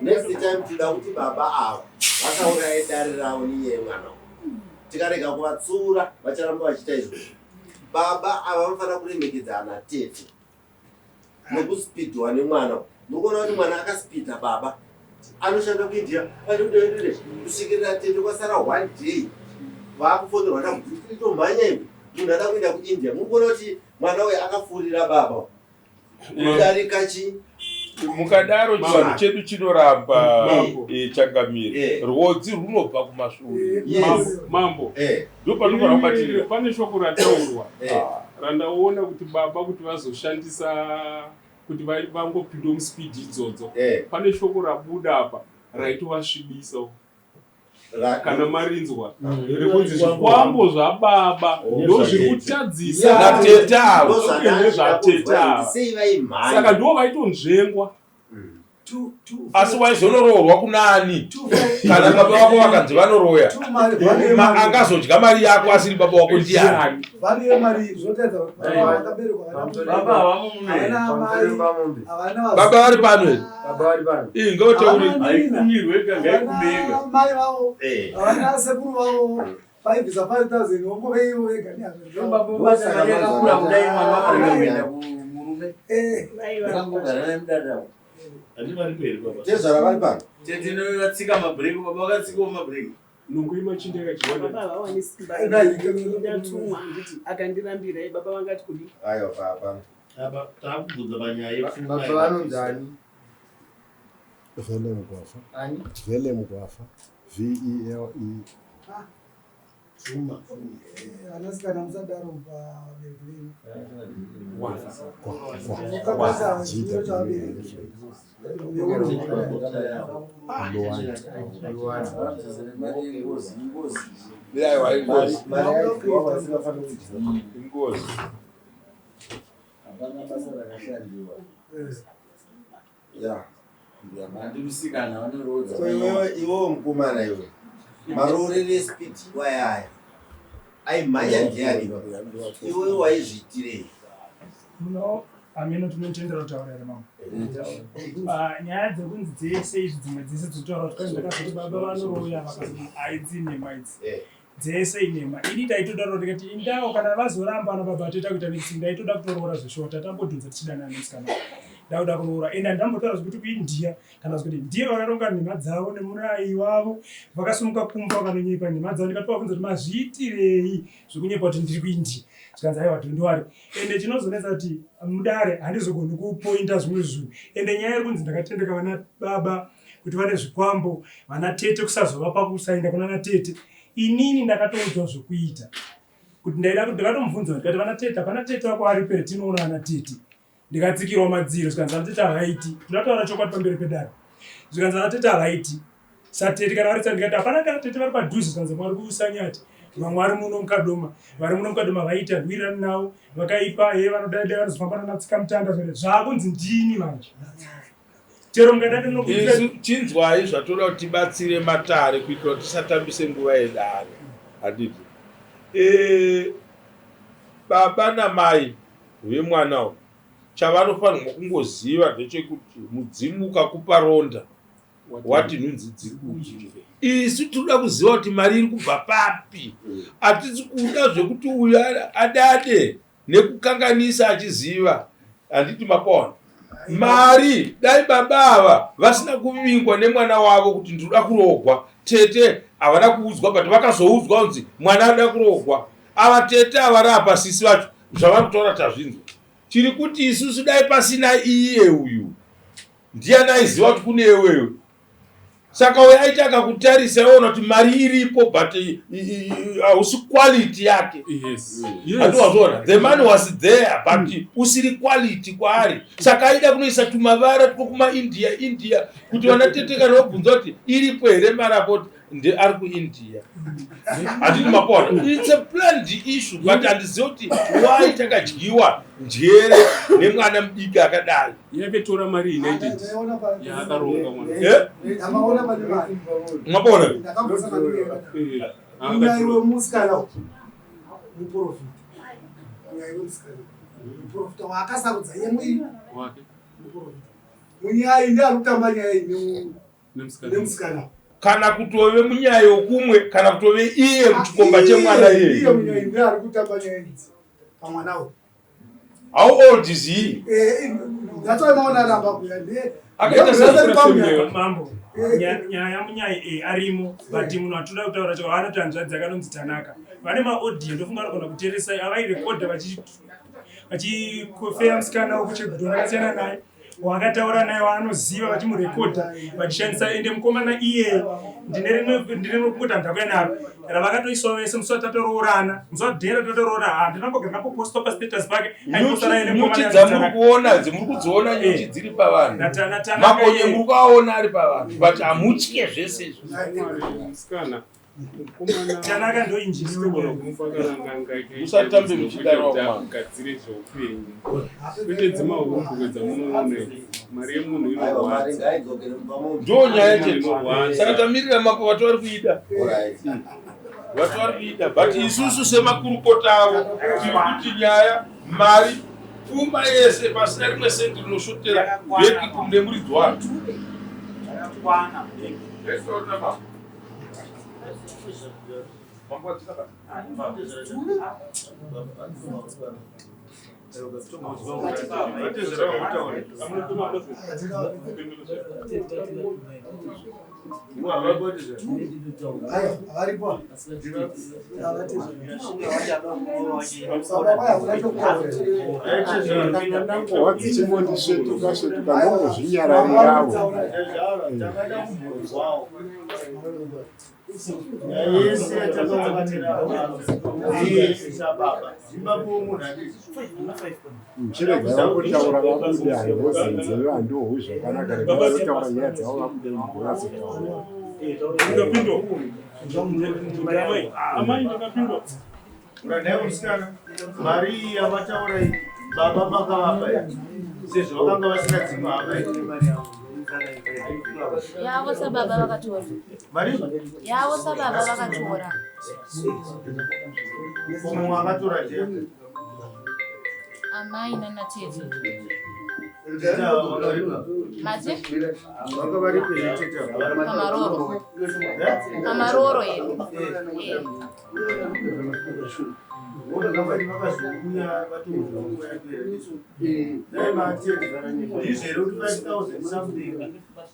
next time toda kuti baba ava vasauraye dare ravo nenyaya yemwana uyu. Tikarega kuvatsiura vacharamba vachiita izvozvo. Baba ava vanofanira kuremekedza ana tete nekuspidwa nemwana uyu. Mukuona kuti mwana akaspidha baba anoshanda kuIndia achidedede kusvikirira tete kwasara one day vakufonerwa nakuti tomhanya iwe munhu ada kuenda kuIndia. Mukuona kuti mwana uyu akafurira baba kudarika chi Mukadaro chivanhu chedu chinoramba. Mambo. Changamire, rwodzi runobva kumashure. Mambo, ndopanofanira kubatirira. Pane shoko rataurwa randaona kuti baba kuti vazoshandisa kuti vangopinda muspeed idzodzo. Pane shoko rabuda apa raitovasvibisa kana marinzwa rekunzi zvikwambo zvababa ndo zviri kutadzisa Natete avo. Nezvatete ava. Sei vaimhanya? Saka ndo vaitonzvengwa. Asi waizonoroorwa kunani kana baba vako vakanzi vanoroya? Angazodya mari yako asiri baba wako ndiani? Value yemari zvinotaridza kuti baba vakaberekwa Baba havamumune. havana amai, havana Baba vari pano here? Baba vari pano. Ii, ngavataure. Haikumirwe ega, ngaikumega. Havana mai vavo, havana sekuru vavo. Vaibvisa 5000 vongove ivo vega Baba basa mari yakakura kudai mwana wakarega kuenda kumurume. Vakangogara nemudada. Tezvara vari pano. Tete vatsika mabhireki, baba vakatsikawo mabhireki. Nungo yemachinda yakadyiwa. Baba havawani simba. Ndatumwa handiti akandirambira baba vangati kudii? Aiwa papa. Apa takubvunza panyaya yepfuma. Baba vanonzani? Vele Mgwafa. Ani? Vele Mgwafa. V E L E. Pfuma. Vanasikana musadaro vabereki venyu. Gwafa. G W A F A. Aiwa, ingozi. Mari yaidyiwa vasingafaniri kudyiwa. Ingozi. Hapana basa rakashandiwa. Yeah. Handi musikana vanoroodza. So iwewe iwewe mukomana iwe. Maroorero espeed wayaya. Aimhanya ndiani? Iwewe waizviitirei? Muno hameno tinotendera kutaura here mama? Ah, nyaya dzekunzi dzese izvi dzimwe dzese dzinotaura kuti kwanzi ndakazoti baba vanoroya vakazoti aidzi inhema idzi dzese inhema. Ini ndaitodaura ndikati indawo kana vazoramba ana baba toita kuita next ndaitoda kutoroora zveshota tambodhonza tichidanana nemusikana ndakuda kuroora ende handambotaura zvekuti kuIndia kana zvekuti ndiye vakaronga nhema dzavo nemurai wavo vakasimuka kumba vakanonyepa nhema dzavo ndikati vabvunza kuti mazviitirei zvekunyepa kuti ndiri kuIndia zvikanzi aiwa don't worry. Ende chinozonetsa kuti mudare handizogoni kupointa zvimwe zvinhu ende nyaya iri kunzi ndakatendeka vana baba kuti vane zvikwambo vana tete kusazovapa kusaenda kunana tete. Inini ndakatoudzwa zvekuita kuti ndaida kuti ndakatomubvunza ndikati vana tete hapana tete wako aripo here tinoona vana tete. Ndikatsikirwa madziro zvikanzi vana tete havaiti. Ndinotaura chokwadi pamberi pedare zvikanzi vana tete havaiti satete kana vari ndikati hapana kana tete vari padhuze zvikanzi vari kuSanyati vamwe vari muno muKadoma vari muno muKadoma vaiti handiwirirani navo vakaipa he vanodai vanozofamba nanatsika mutanda zvere zvaakunzi ndini manje chero mukada ndinokuitira. Isu chinzwai zvatoda kuti tibatsire matare kuitira kuti tisatambise nguva yedare handiti e, baba namai vemwana uyu Chavanofanirwa kungoziva ndechekuti mudzimu ukakupa ronda wati nhunzi dziri kudya. Isu tinoda kuziva kuti mari iri kubva papi. Hatisi kuda zvekuti uyu adade nekukanganisa achiziva. Handiti mapaona? Mari dai baba ava vasina kuvingwa nemwana wavo kuti ndinoda kuroogwa. Tete havana kuudzwa but vakazoudzwa kunzi mwana anoda kuroogwa. Ava tete ava rapa sisi vacho zvavari kutaura tazvinzwa. Tiri kuti isusu dai pasina iye uyu ndiyani aiziva kuti kune iwewe. Saka uyo aiti akakutarisa iona kuti mari iripo but hausi quality yake. Yes. Handi wazviona? The money was there but usiri quality kwaari. Saka aida kunoisa tumavara twekumaIndia India kuti vana tete kana vabvunza kuti iripo here mari apo ndi ari kuindia handiti mapona its a planned issue but handizive kuti why takadyiwa njere nemwana mudiki akadai yakatora mari united yaakaronga mwana eh? mapona munyai wemusikana muprofita munyai wemusikana muprofita waakasarudza iye muii munyai ndiye ari kutamba nyaya iyi nemusikana kana kutove munyaya yokumwe kana kutove iye muchikomba chemwana iyeye iye munyaya ndiye ari kutamba nyaya idzi pamwana uyu how old is he eh, that's why maona aramba kuya ndiye akaita mambo nyaya munyaya e arimo but munhu atoda kutaura cho haana tanzvadzi akanonzi tanaka vane maaudio ndofunga vanogona kuteresa avairekodha vachikofeya musikana wekucheguto rakasiyana naye waakataura naye waanoziva vachimurekodha vachishandisa ende mukomana iyeye ndine rimwe ndine rimwe kungoti handakuya naro ravakatoiswa vese musi watatoroorana musi wadhera tatoroora handina mbogara ndamboposta pastatus pake nyuchi dzamuri kuona dzimuri kudziona nyuchi dziri pavanhu makonye muri kuaona ari pavanhu but hamutye zvese izvo Tanaka ndo engineer. Musatambe muchidaro gadzire zveupenyu kwete dzemahumbwe dzamunoona mari yemunhu inorwadza ndo nyaya chete saka tamirira mambo vati vari kuida vati vari kuida but isusu semakurukota avo tiri kuti nyaya mari pfuma yese pasina rimwe sendi rinoshotera bheki kune muridzi waro Wadzichingondisvetuka svetuka ndongozvinyararirawo. Yese yatakaunganira yese baba Zimbabwe munhu handiti Chirega vangotaura vabude hangozi nzeve handihohwi zvakanaka rega vanotaura nyaya dzavo vabude mugonyatsotaura. Amai ndakapindwa. Uranai musikana mari iyi yamataura iyi baba makavapa iyi sezvo vakanga vasina dzimwe hama iyi. Yavo sababa vakatora. Mari? Yavo sababa vakatora. Mumwe akatora ndiye. Amai nana tete. Mati? Vanga varipo here tete ava? Pamaroro. Pamaroro here? Eh. Ndizvo here kuti 5000 something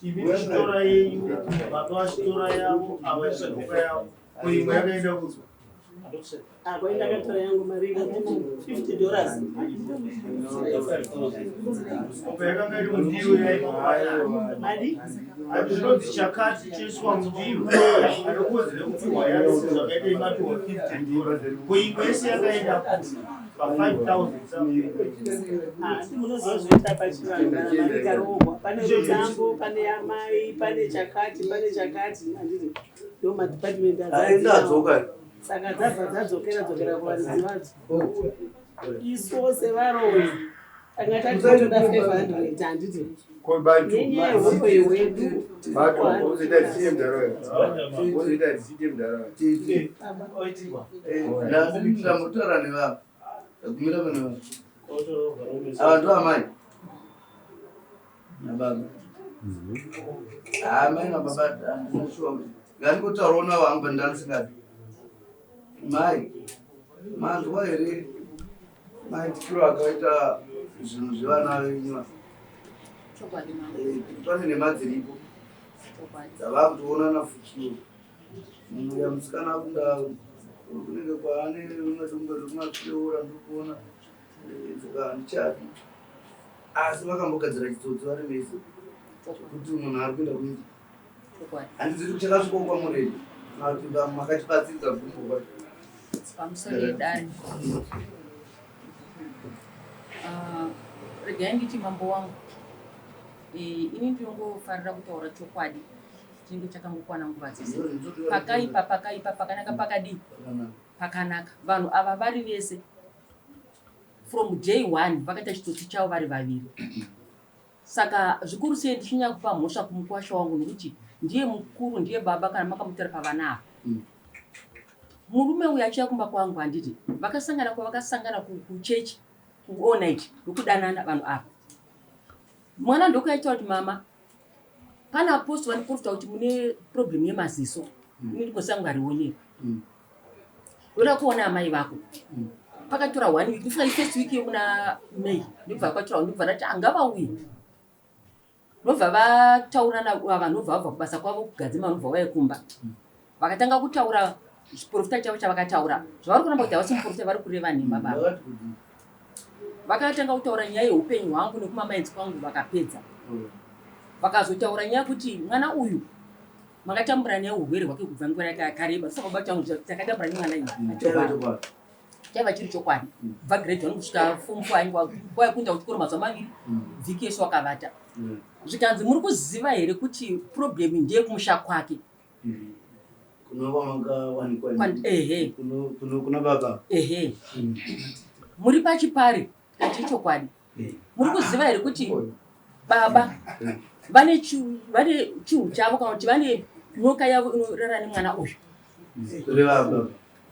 imi muchitora yenyu baba vachitora yavo ava vachitora yavo ko imwe yakaenda kupi? Ako ndakatora yangu mari 50 dollars. Apa yakanga iri mundiro yaibva. Mari? Ati zvinonzi chakati choiswa mundiro anokodzera kupiwa yake sezvakaita imapiwa 50 dollars. Ko imwe yese yakaenda kupi? Pa 5000 something. Asi munoziva zvinoita pachivanhu kana mari ikarohwa pane mutambo pane amai pane chakati pane chakati handiti ndo madepartment Aenda adzoka. Saka dzabva dzadzokera dzokera kuvaridzi vadzo. Isuwo sevaroyi tanga tatoda 500 handiti nenyaya yehuroyi hwedu. Ndambotaura nevanhu. Ndagumira pane vanhu. Ava ndo amai nababa. Amai nababa handina shuwa kuti ngandikotaurawo navo hangu pandandisingadi. Mai, manzwa here maitikiro akaita zvinhu zvevana venyu? Chokwadi mama. Eh, pane nhema dziripo dzavakutoona nafuchiwo. Mumwe musikana akunda kunenge kwaane rimwe dumbe rekumatsiura ndiri kuona eh, saka handichadi. Asi vakambogadzira chitsotsi vari vese kuti munhu ari kuenda kuindia. Handizivi kuti chakasvikawo kwamuri here kana kuti makachibatsiridza gumbo kwacho. Pamusoro yedare. Ah, regai nditi mambo wangu eh, ini ndinongofarira kutaura chokwadi chinenge chakangokwana nguva dzese pakaipa pakaipa pakanaka pakadii pakanaka vanhu ava vari vese from day one vakaita chitsotsi chavo vari vaviri Saka zvikuru sei ndichinyanya kupa mhosva kumukwasha wangu nekuti ndiye mukuru ndiye baba kana makamutara pavana ava. Mm. Murume uyu achiya kumba kwangu handiti vakasangana kwavakasangana kuchechi ku all night ndokudanana vanhu ava. Mwana ndokuaita kuti mama pana apostle vaniprofita kuti mune problem yemaziso. Mm. Ini ndikosi angu harionekwi. Mm. Ndoda kuona amai vako. Mm. Pakatora one week, ndifika first week yekuna May, ndobva kwatora ndobva ndati angavauye. Ndobva vataurana ava ndobva vabva kubasa kwavo kugadzima ndobva vauya kumba. Mm. Vakatanga kutaura chiprofita chavo chavakataura. Zvavari kuramba kuti havasi muprofita vari kureva nhema baba. Vakatanga kutaura nyaya yeupenyu hwangu nekumamainzi kwangu vakapedza. Vakazotaura nyaya yekuti mwana uyu makatambura naye urwere hwake kubva nguva yakareba saka baba changu takatambura nemwana iyi mm, chaiva chiri chokwadi mm. kubva grade one kusvika form four ainge kwaikuenda kuchikoro mazuva maviri mm. vhiki yese wakavata zvikanzi muri kuziva here kuti problem ndeyekumusha kwake kuna baba ehe muri pachipari kati ichokwadi muri kuziva here kuti baba vane chinhu chavo kana kuti vane nyoka yavo inorara nemwana uyu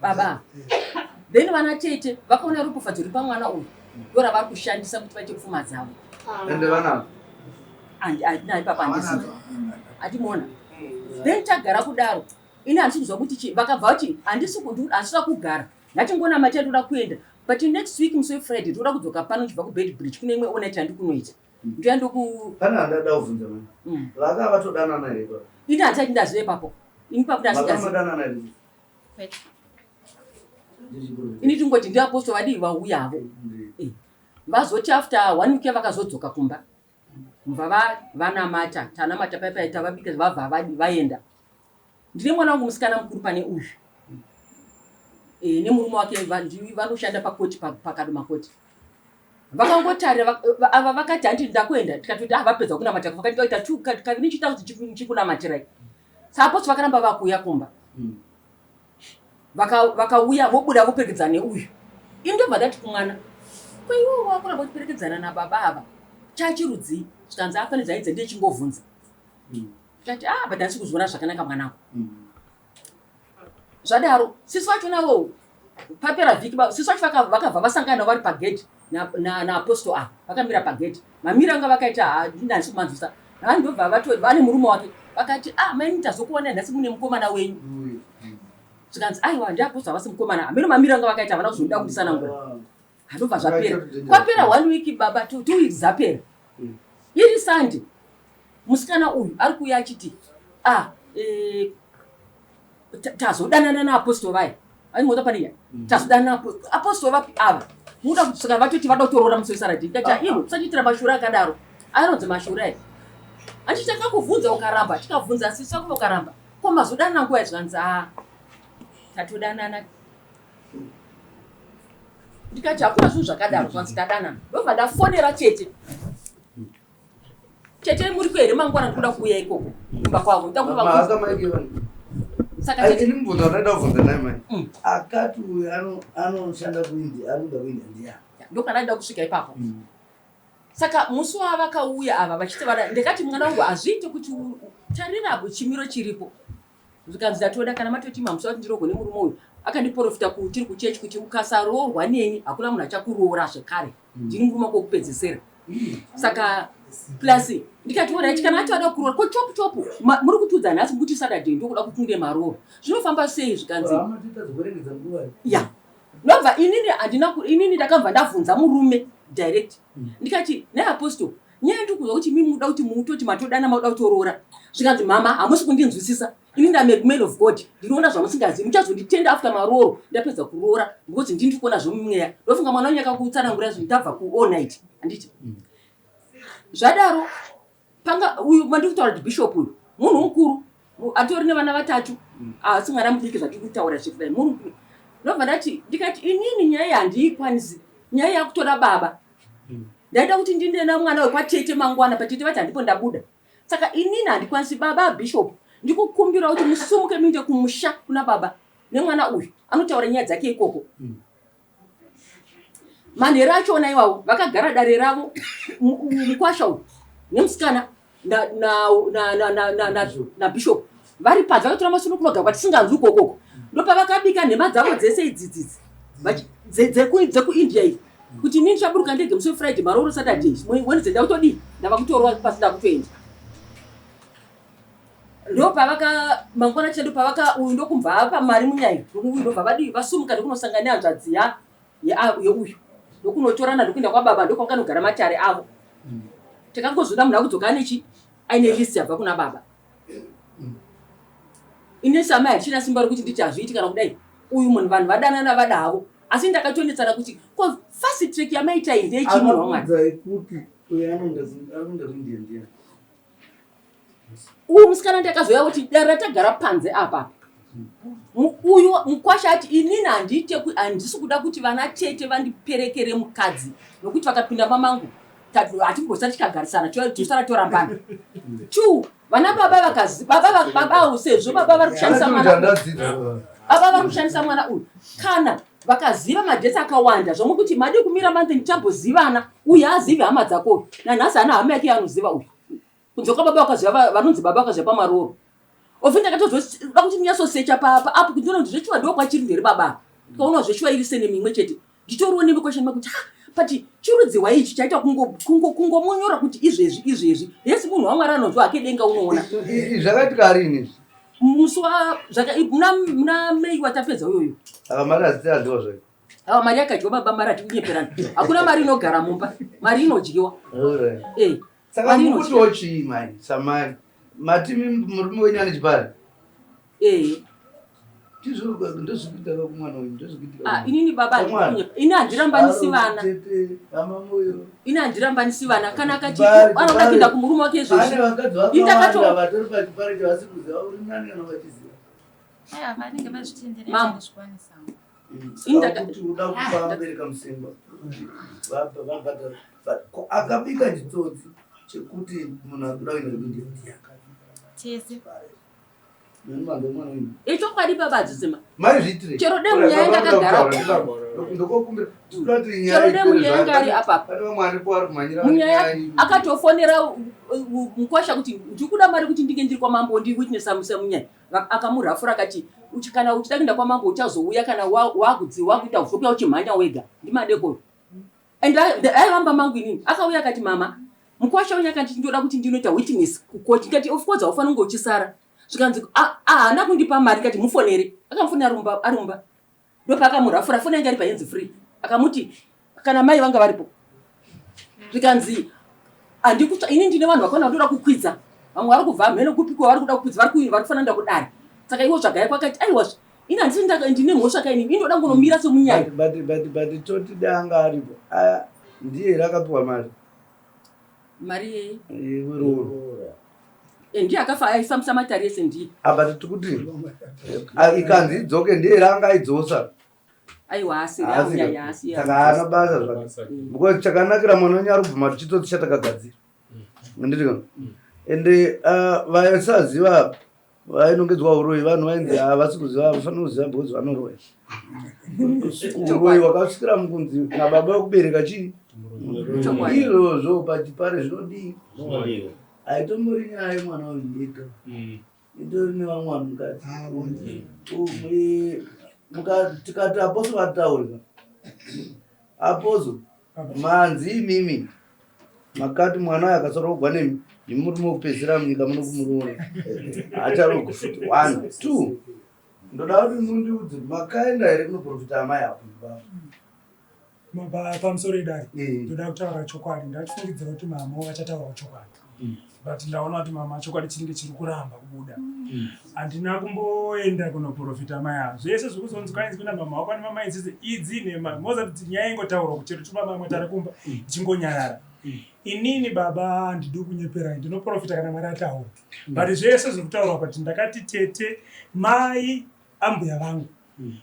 baba then vana tete vakaona ropafadzo riri pamwana uyu ndo ravari kushandisa kuti vaite pfuma dzavo andina ipapa handizivi atimuona then tagara kudaro ini handisi kuziva kuti vakabva vati handisi kugara Ngatingonamata toda kuenda but next week musi wefriday toda kudzoka pano uchibva kubed bridge kune imwe onet yandikunoita ndoya ndoku Pane handada kuvhunza mani. Vaka vatodanana here baba? Ini handisati ndaziva ipapo. Ini papo ndasingazivi. Vakadanana here? Kwete. Ini tingoti ndi apostle vadii vauya havo. Eh. Vazoti after one week vakazodzoka kumba. Mva vanamata, tanamata paya paya tavabika vabva vadi vaenda. Ndine mwana wangu musikana mukuru pane uyu e, nemurume wake vanoshanda pakoti pakadoma koti vakangotarira ava vakati handi ndakuenda tikatoti ah vapedza kunamata vakati vaita tu kaviri nichiita kuti chikunamatirai saaposi vakaramba vakuuya kumba hmm. vakauya vobuda voperekedzana neuyu ini ndobva ndati kumwana ko iwe wakuramba uchiperekedzana nababa ava chachirudzii zvikanzi afanidza aidza ndiye chingovhunza hmm. Ndikati ah but handisi kuzviona zvakanaka mwanangu. Mm. Zvadaro sisi vacho navo papera vhiki sisi vacho vakabva vasangana vari pagedhi naapostle ava vakamira pagedhi mamira anga vakaita handisi kumanzwisa ndobva vato vane murume wake vakati ah maini tazokuona nhasi mune mukomana wenyu mm. zvikanzi aiwa ndiapostle havasi mukomana hameno mamira anga vakaita havana kuzoda kundisanangura handobva zvapera kwapera one week baba two weeks dzapera mm. iri sunday Musikana uyu ari kuuya achiti ah, eh, tazodanana naapostle vaya aingota pane mm. tazodanana apostle vapi ava muda kuti saka vatoti vada kutoroora musi wesaradhi ndikati ah, iwe usachiitira mashura akadaro anonzi mashura aya achiti takakuvhunza ukaramba tikavhunza sisi vako ukaramba ko mazodanana nguva zvanzi a tatodanana ndikati hakuna zvinhu zvakadaro zvanzi tadanana ndobva ndafonera chete Tete muriko here mangwana ndikuda kuuya ikoko kumba kwavo saka ini mubvunzo wandada kubvunza naye mai mm. akati uyu anoshanda kuindi arikuda kuindia ndiani ndokana ndida kusvika ipapo mm. saka musi wavakauya ava vachiti vada ndakati mwana wangu hazviite kuti tarira chimiro chiripo zvikanzi ndatoda kana matoti mamusa kuti ndirogone murume uyu Akandiprofita tiri kuchechi kuti ukasaroorwa neni hakuna munhu achakuroora zvekare. Ndini murume wako wekupedzesera. Saka plus ndikati orit kana ati vada kuroora ko chopu chopu muri kutiudza nhasi mukuti Saturday ndokuda kuti maroora. Zvinofamba sei zvikanzi? Ya. Ndobva inini handina inini ndakabva ndabvunza murume direct. Ndikati nhai apostle nyaya ndiri kuzwa kuti mimi muda kuti mutoti matodana makuda kutoroora. Zvikanzi mama hamusi kundinzwisisa. Ini ndame man of God ndinoona zvamusingazivi muchazonditenda after marooro ndapedza kuroora because ndini ndiri kuona zvomumweya. Ndofunga mwana wenyu akakutsanangura zvinhu ndabva ku all night handiti. Zvadaro panga uyu mandiri kutaura kuti bishop uyu munhu mukuru atori nevana vatatu asi mwana mudiki zvatiri kutaura zvekudai munhu mukuru. Ndobva ndati ndikati inini nyaya iyi handiikwanisi nyaya yakutoda baba. Ndaida kuti ndinde namwana wekwatete mangwana patete vati handipo ndabuda. Saka inini handikwanisi baba bishop ndikukumbira kuti musumuke muinde kumusha kuna baba nemwana uyu anotaura nyaya dzake ikoko. Manheru achona iwawo vakagara dare ravo mukwasha uyu nemusikana nabishop vari panze vakatora masuno kunogara kwatisinganzwi ikokoko ndopavakabika nhema dzavo dzese idzidzidzi dzekuindia iyi kuti inini ndichaburuka ndege musi wefriday marooro saturday wednesday ndakutodii ndava kutorwa pasi ndakutoenda ndopavaka mangwana chete ndopavaka uyu ndokumva apa mari munyai uyu ndobva vadii vasumuka ndokunosangana nehanzvadzi ya yeuyu ndokunotorana ndokuenda kwababa ndokwakanogara matare avo takangozoda munhu akudzoka anechi aine list yabva kuna baba Ini samai handichina simba rekuti nditi hazviiti kana kudai uyu munhu vanhu vadanana vada havo asi ndakatonetsana kuti ko fast track yamaita iyi ndeyechii munhu wamwari. Akakuudzai kupi uyo anoenda anoenda kuIndia ndiani? Uyu musikana ndakazouya kuti dare ratagara panze apa uyu mukwasha ati inini handiite handisi kuda kuti vana tete vandiperekere mukadzi nokuti vakapinda mamangu hatimbosati tikagarisana tosara torambana two vana baba vakazi baba baba sezvo baba vari kushandisa mwana baba vari kushandisa mwana uyu kana vakaziva madhesi akawanda zvomwe kuti madii kumira manje ndichambozivana uyu haazivi hama dzako uyu nanhasi haana hama yake yaanoziva uyu kunze kwababa vakaziva vanonzi baba vakaziva pamarooro ofi ndakatozoda kuti ndinyatsosecha paapu kuti ndione kuti zvechuwa ndo kwachiri here baba ndikaona zvechuwa iri senemi imwe chete nditoriwo nemekweshan makuti ha but chirudziwa ichi chaita kungomunyora kuti izvezvi izvezvi yes munhu wamwari anonzwa hake denga unoona zvakaitika rini izvi musi wa muna mei watapedza uyoyo ava mari hazitadyiwa zvayo ava mari yakadyiwa baba mari hatikunyeperana hakuna mari inogara mumba mari inodyiwa eh, saka mukutiwo chii mai samai mati murume wenyu ane chipari Eh. Ndozvikuita kumwana uyu ndozvikuitika. Ah, inini baba ini handirambanisi vana. Ini handirambanisi vana kana akati anoda kuenda kumurume wake izvozvi. Pane vakadzi vakawanda vatori pachipari chavasi kuziva uri nani kana vachiziva. Aya vanenge vazvitendera Mambo. zvakwanisa. Kuti uda kupa vabereka musimba vabhadhara akabika chitsotsi chekuti munhu ari kuda kuenda kuindia Tese. Ichokwadi baba adzisema. Chero dai munyaya yanga akagara. Chero dai munyaya yanga ari apa. Munyaya akatofonera mukwasha kuti ndikuda mari kuti ndinge ndiri kwamambo ndi witness amusa munyaya. Akamurafura akati kana uchida kuenda kwamambo uchazouya kana wakudzi wakuita uzokuya uchimhanya wega. Ndimadeko. And aivamba mangu inini akauya akati mama mukwasha wenyu akanditi ndoda kuti ndinoita witness kukoti ndikati of course haufaniri kunge uchisara zvikanzi haana kundipa mari ndikati mufonere akamufonera arumba arumba ndopaakamurafura foni yanga iri pahands free akamuti kana mai vanga varipo zvikanzi handikutsva ini ndine vanhu vakwana vandoda kukwidza vamwe vari kubva mheno kupi kwavari kuda kukwidza vari kufanira kuenda kudare saka iwo tsvagai kwakati aiwa Ini handisi ndaka ndine mhosva kaini. Ini ndoda kunomira semunyai. But but but toti danga aripo. Aya ndiye here akapiwa mari. Mari yei? Yeroora. Eh, ndiye akafa aifambisa matari ese ndiye. Ah but tikuti ah, ikanzi idzoke ndiye here anga aidzosa. Aiwa asi munyai asi. Saka haana basa zvake. Because chakanakira mwana wenyu ari kubvuma kuti chitsotsi chatakagadzira. Handiti kana? Ende ah, vaisaziva vainongedzwa uroyi vanhu vainzi havasi kuziva havafaniri kuziva because vanoroya uroyi wakasvikira mukunzi nababa vekubereka chii izvozvo pachipare zvinodii haitombori nyaya yemwana uyu yega itori nevamwe vanhu mukati. Tikati aposo vataurika. Aposo manzi imimi makati mwana uyo akasarogwa nemi ndimi muri mokupedzisira munyika muno kumuroora acharogwa futi one two ndoda kuti mundiudze makaenda here kunoprofita amai apo pamusoro idare eh. ndoda kutaura chokwadi ndachifungidzira kuti mama vachataurawo chokwadi mm. but ndaona kuti mama chokwadi chinenge chiri kuramba kubuda mm. handina kumboenda kunoprofita mai avo zvese zvekuzonzi kwainzi kuna mama wako nemama idzidzi idzi nema moza kuti nyaya ingotaurwa kuchero tuma tari kumba mm. ichingonyarara inini baba handidi kunyeperai ndinoprofita kana mwari ataura but zvese zviri kutaurwa but ndakati tete mai ambuya vangu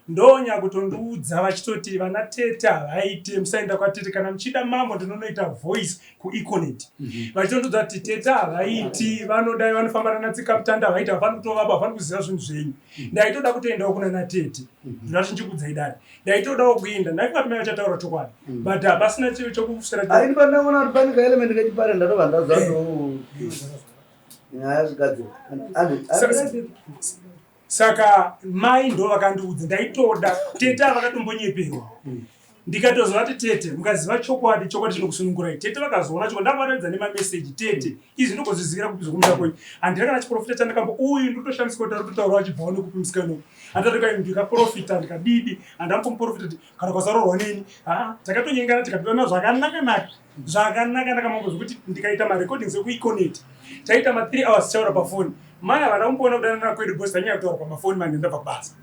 ndonyakutondiudza vachitoti vana tete havaite musaenda kwatete kana muchida mambo ndinonoita voice kueconet mhm. vachitondiudza kuti tete havaiti vanodai vanofamba nana tsikamutanda havaiti havafani kutovapa havafani kuziva zvinhu zvenyu mhm. ndaitoda kutoendawo kuna natete mhm. ndinati ndichikuudzai dare ndaitodawo kuenda ndaifunga kuti mai vachataura chokwadi but hapasina chiro chokusera aini pandaona kuti pane kaelement kechipare ndatobva ndazato nyaya zvikadzi Saka mai ndo vakandiudza ndaitoda tete avakatombonyeperwa ndikatozovati tete mukaziva chokwadi chokwadi chinokusunungurai tete vakazoona chokwadi ndavaratidza nemameseji tete izvi ndogozvizivira kupi zvokumusha kwenyu handina kana chiprofita chandakambo uyu ndotoshandiswa kuti arikutotaura achibvawo nekupi musikana uyu handati ndikaprofita ndikadidi handambomuprofita kuti kana kwasaroorwa neni haa takatonyengana tikapirana zvakanaka-naka zvakanaka-naka mambo zvekuti ndikaita marecordings ekuiconate taita ma 3 hours tichaura pafoni mai havana kumboona kudanana kwedu because tanyanya kutaura pamafoni manje ndabva kubasa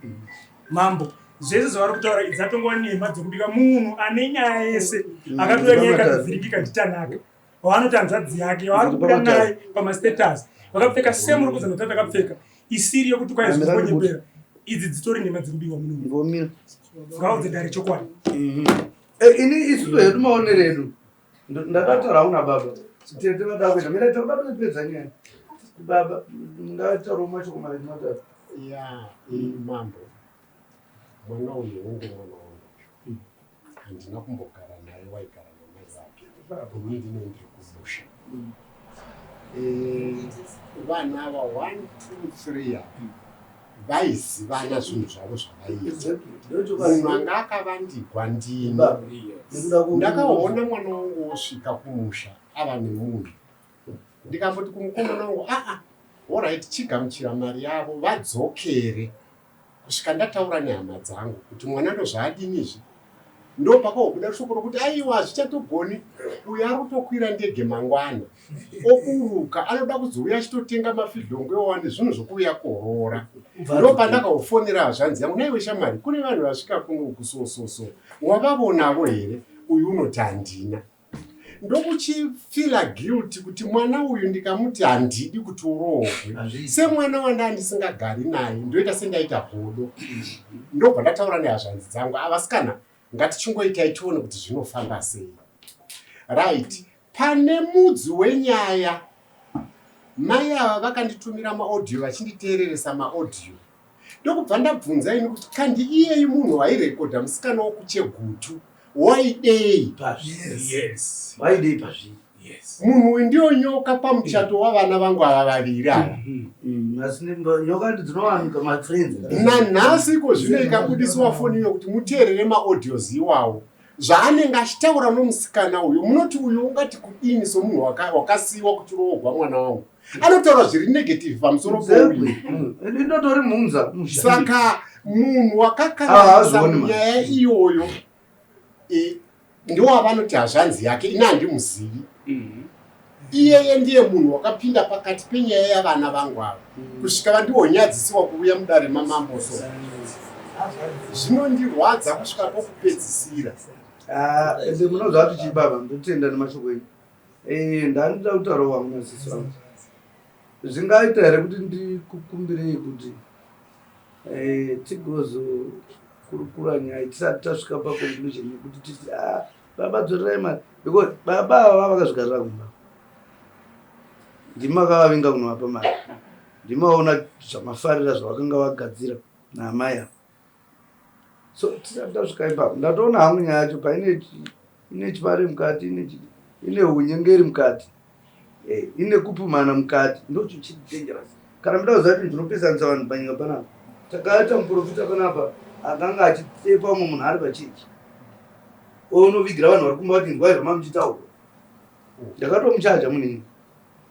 mambo zvese zvavari kutaura idzi dzatongova nhema dzekubika munhu ane nyaya yese akatouya nyaya ikatovhiringika nditanaka waanoti hanzvadzi yake waari kubuda naye pamastatus vakapfeka same rukudza notata akapfeka isiri yekuti kwai zvikunyepera idzi dzitori nhema dziri kubiwa muno ngaudze dare chokwadi mhm. eh, ini isusu hedu maonero edu ndakataura una baba tete vada kuenda mira takuda kutopedza nyaya baba ndataurawo mashoko maviri matatu ya mambo mwana uyu hongu mwana wangu handina kumbogara naye waigara namai vake ini ndine ndiri kumusha eh, vanhu ava 1 2 3 ava vaizivana zvinhu zvavo zvavaiita munhu anga akavandigwa ndini ndakaona mwana wangu wosvika kumusha ava nemunhu ndikamboti kumukomana wangu aa orit chigamuchira mari yavo vadzokere kusvika ndataura nehama dzangu kuti mwana ndozvaadini izvi ndopakaobuda shoko rokuti aiwa hazvichatogoni uyo ari kutokwira ndege mangwana oburuka anoda kuzouya achitotenga mafidhongo ewa nezvinhu zvokuuya koroora ndopandakaofonera hazvanzi yangu naiwe shamwari kune vanhu vasvika kuno uku so so so wavavonavo here uyu unoti handina ndokuchifila guilty kuti mwana uyu ndikamuti handidi kuti uroorwe semwana wanda ndisingagari naye ndoita sendaita godo ndobva ndataura nehazvanzi dzangu avasikana ngatichingoitai tione kuti zvinofamba sei right pane mudzi wenyaya mai ava vakanditumira maaudio vachinditeereresa maaudio ndokubva ndabvunza ini kuti kandi iyeyi munhu wairekodha musikana wokuchegutu waidei yes. waidei pazvii yes. munhu uyu ndiyo nyoka pamuchato wavana vangu ava vaviri ava mm, mm, asi nyoka dzinowanika mafriends nanhasi iko zvino ikabudisiwa foni iyo kuti muteerere maaudios iwawo zvaanenge achitaura nomusikana uyu munoti uyu ungati kudini somunhu wakasiyiwa kuti roogwa mwana wangu anotaura zviri negative pamusoro pouyu mm. inotori mhunza saka munhu wakakanganisa nyaya iyoyo e, ndowavanoti hazvanzi yake ini handimuzivi mm-hmm. iyeye ndiye munhu wakapinda pakati penyaya yavana vangu ava mm. kusvika vandiwonyadzisiwa kuuya mudare mamambo so zvinondirwadza kusvika pokupedzisira ah, ende munoziva kuti chii baba ndotenda nemashoko enyu Eh, ndandida kutaura wangu nasisi vangu zvingaita here kuti ndikukumbirei kuti eh, tigozokurukura nyaya tisati tasvika paconclusion yekuti titi ah, baba dzorerai mari because baba ava vakazvigarira kumba ndimi makavavinga kunovapa mari ndimi vaona zvamafarira zvavakanga vagadzira naamai ava so tisati tasvika ipapo ndatoona hangu nyaya yacho paine ine chipare mukati ine unyengeri mukati eh, ine kupumana mukati ndocho chiri dangerous kana muda kuziva kuti ndinopesanisa vanhu panyika panapa takaita muprofita panapa akanga achitepa umwe munhu ari pachechi onovigira vanhu vari kumba kuti inzwai zvamamuchitaura ndakatomuchaja munini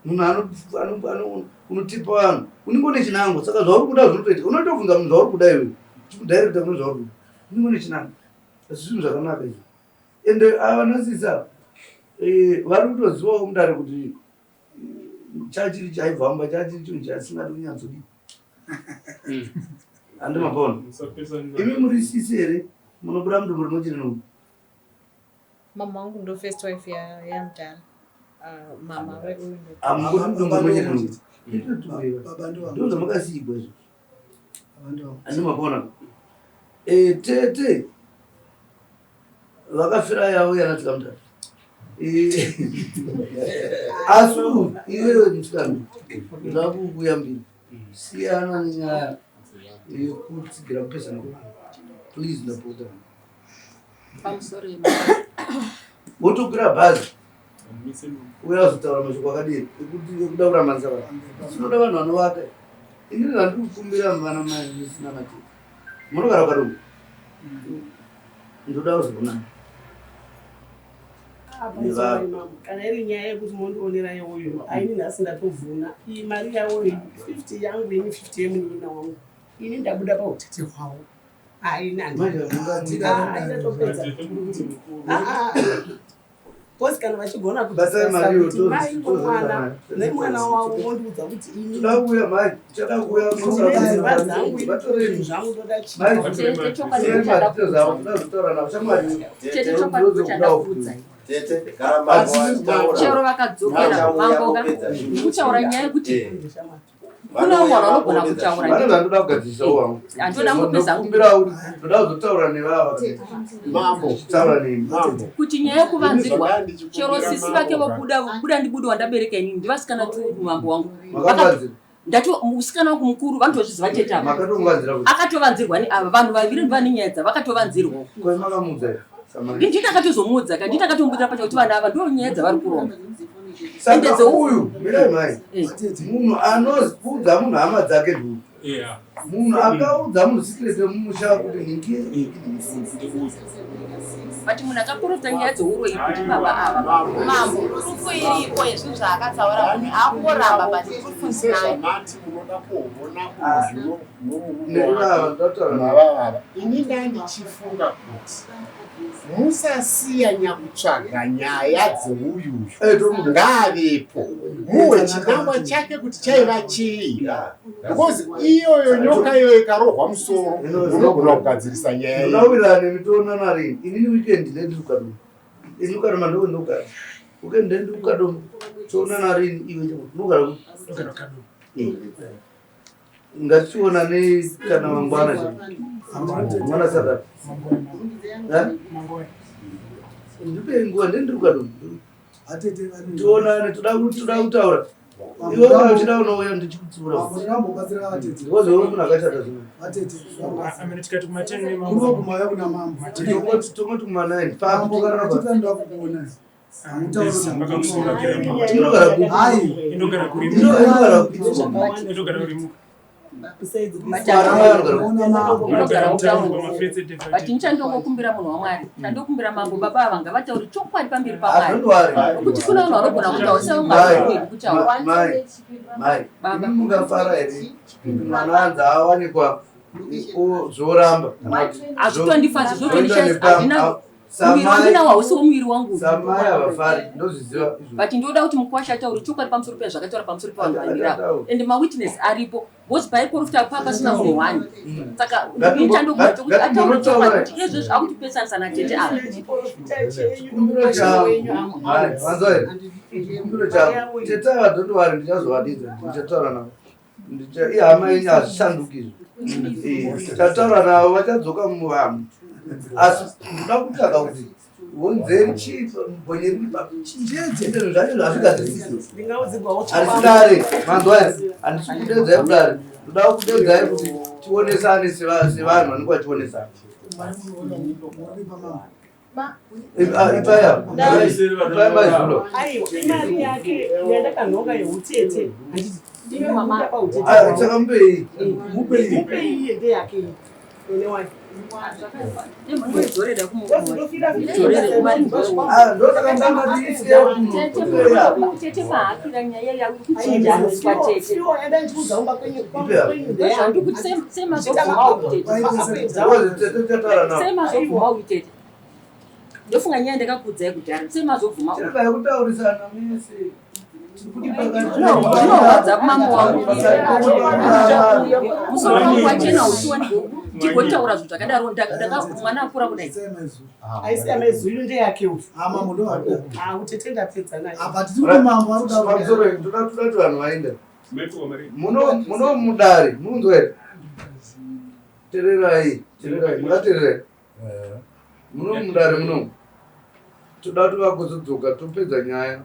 munhu unotipa vanhu unenge une chinangwa saka zvauri kuda zvinotoitika unotobvunza munhu zvauri kuda iwe chikudirecta kune zvauri kuda unenge une chinangwa asi zvinhu zvakanaka izvo ende ava vanosisa eh, vari kutozivawo mudare kuti eh, chachiri chaibva mumba chachiri chinhu chasingadi kunyatsodii handi mapona imi muri sisi here munobuda mudumbu rimwe chete nomu Mama wangu ndo first wife ya ya mudhara. Uh, mama veuyu ndo. Amubudi mudumbu rimwe chete nomu ndo zvamakasiigwa izvo handi mapona eh, tete vakafira yavo yanatsika mudhara eh, asi iwewe musikana ndakukuyambira siyana nenyaya yekutsigira kupesana please ndapota wotokwira bhazi uya uzotaura mashoko akadii ekuda kuramanisa vanhu tinoda vanhu vanovaka inini zvandiri kukumbira vana mai musina matete munogara ukadongo ndoda kuzoonana kana iri nyaya yekuti mondionera iyoyo aini nhasi ndatovhuna iyi mari yavo iyi 50 yangu ini 50 yemunin'ina wangu ini ndabuda pautete hwavo Kosi kana vachigona kutimwana nemwana wavo vondiudza kuti iniziva dzangu zvinhu zvangu ndoda chero vakadzokera mamboka kutaura nyaya yekuti Kune vamwe vanhu vanogona kutaura. Pane zvandoda kugadzirisa wangu. Handoda kupedza. Kumbira kuti ndoda kuzotaura nevava. Mambo. Taura nemi. Mambo. Kuti nyaya yekuvanzirwa chero sisi vake vobuda vobuda ndibude wandabereka inini ndivasikana tu mambo wangu. Makavanzira. Ndati musikana wangu mukuru vanotozviziva chete ava. Makatovanzira kuti. Akatovanzirwa neava vanhu vaviri ndivane nyaya dzava vakatovanzirwa. Ko makamuudza here? Ndini ndakatozomuudza ka ndini ndakatomuudza pacho kuti vana ava ndo nyaya dzavari kuronga. Saka uyu mirai mai eh. munhu anoudza munhu hama dzake ndiuyu munhu akaudza munhu secret yemumusha kuti ningi but munhu akaporofita nyaya dzeuroyi kuti baba ava mambo rufu iriko yezvinhu zvaakataura munhu akuramba but sezvamati munoda kuona uyu nomurume ini ndandichifunga kuti musasiya nyakutsvaga nyaya dzeuyuyu eh, ngaavepo muwe chinangwa chake kuti chaiva chii because iyoyo nyoka iyoyo ikarohwa musoro unogona kugadzirisa nyaya ndawirane mitoonana rini inini weekend ndendiri kukadoma ini kukadoma ndoko ndokugara weekend ndendiri kukadoma toonana rini iwe ndogara eh. Ngatichionane kana mangwana chete. Mangwana Saturday. Eh? Ndipe nguva ndendiri kukadoma. Tionane toda toda kutaura. Iwe kana uchida unouya ndichikutsiura. Because wewe munhu akashata zvino. Amene tikati kuma 10 nemambo. Kuno kumauya kuna mambo. Tongoti tongoti kuma 9. Mambo kana vachida kukuona. But nichandongokumbira munhu wamwari chandokumbira mambo baba ava ngavataure chokwadi pamberi pamwari nokuti kuna vanhu vanogona kutaura sevanhu kutaura baba mungafara here mwana anzi awanikwa zvoramba hazvitondifadzi zvotondishaisa Muviri wandinawo hausi womuviri wangu. Samai havafari ndozviziva izvo. But ndinoda kuti mukwasha ataure chokwadi pamusoro pezvakataura pamusoro pevanhu vaviri ava. And mawitness aripo because paiporofita pa pasina munhu one. Saka ini chandokuda chokuti ataure chokwadi kuti iye zvezvi akutipesanisa natete ava. Chikumbiro chavo. Mai, vanzwa here? Chikumbiro chavo. Tete ava don't worry ndichazovadidza ndichataura navo. Ihama yenyu hazvishanduki izvi. Eh, tataura navo vachadzoka muvanhu asi ndoda kutsvaga kuti honzeri chii gonye riri papi ende zvinhu zvacho zvazvigadzirisi handisi dare manzwa here handisi kudedzai kudare ndoda kudedzai kuti tionesane sevanhu vanenge vachionesana Ipaya. Ipaya mazulo. Aiwa, imari yake yandakanhonga yeutete. Handiti Ah, saka mupei. Mupei. Mupei iye ndeyake iyi. Ine wake. Tete maakira nyaya yakuchinjaniswa tete. Ndozvandikuti semazobvumawo tete. Semazobvumawo tete. Ndofunga nyaya ndakakuudzai kudhara semazobvuma. Kutaurisana mese. Zvinorwadza kumambo wangu. Musoro wangu wachena uchiwa ndigotaura zvinhu zvakadaro mwana akura kudai. Aisi amezulu ndeyake uyu. Ah, utete ndapedza naye. Pamusoro ndoda kuti vanhu vaenda. Muno muno mudare, munonzwa here? Tererai, tererai, mukatererai. Muno mudare muno. Toda kuti vagozodzoka topedza nyaya.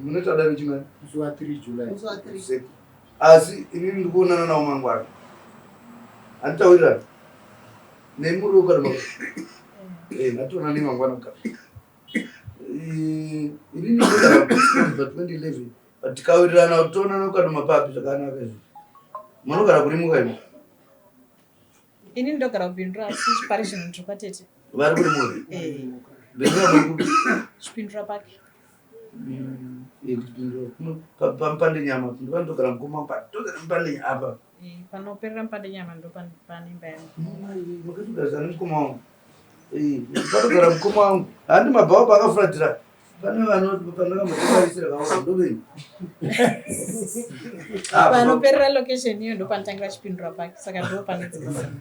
Munoita dare chingani? Musi wa 3 July. Musi wa 3. Exactly. Asi inini ndiri kuonana navo mangwana. Handitaurirani. Nemuri wokati mangwana. Eh, ngationane mangwana mukati. Inini ndogara kubva 2011. But tikawirirana kuti toonana kukati mapapi zvakanaka izvi. Munogara kuri muka imi? Ini ndogara kuBindura asi pari zvino ndiri kwatete. Vari kuri muri? Eh. Bindura muri kupi? Chipindura pake. Pamupande nyama ndopandogara mukoma wangu padhuze nemupande nyama apa. Eh, panoperera mupande nyama ndo pane imba yangu. Makatogarisana nemukoma wangu. Eh, patogara mukoma wangu. Handi mabhawa paakafuratira. Pane vanoti pandakamutovaisira kaona ndoveni. Panoperera location iyo ndo panotangira Chipindura pake saka ndo pane dzimba dzangu.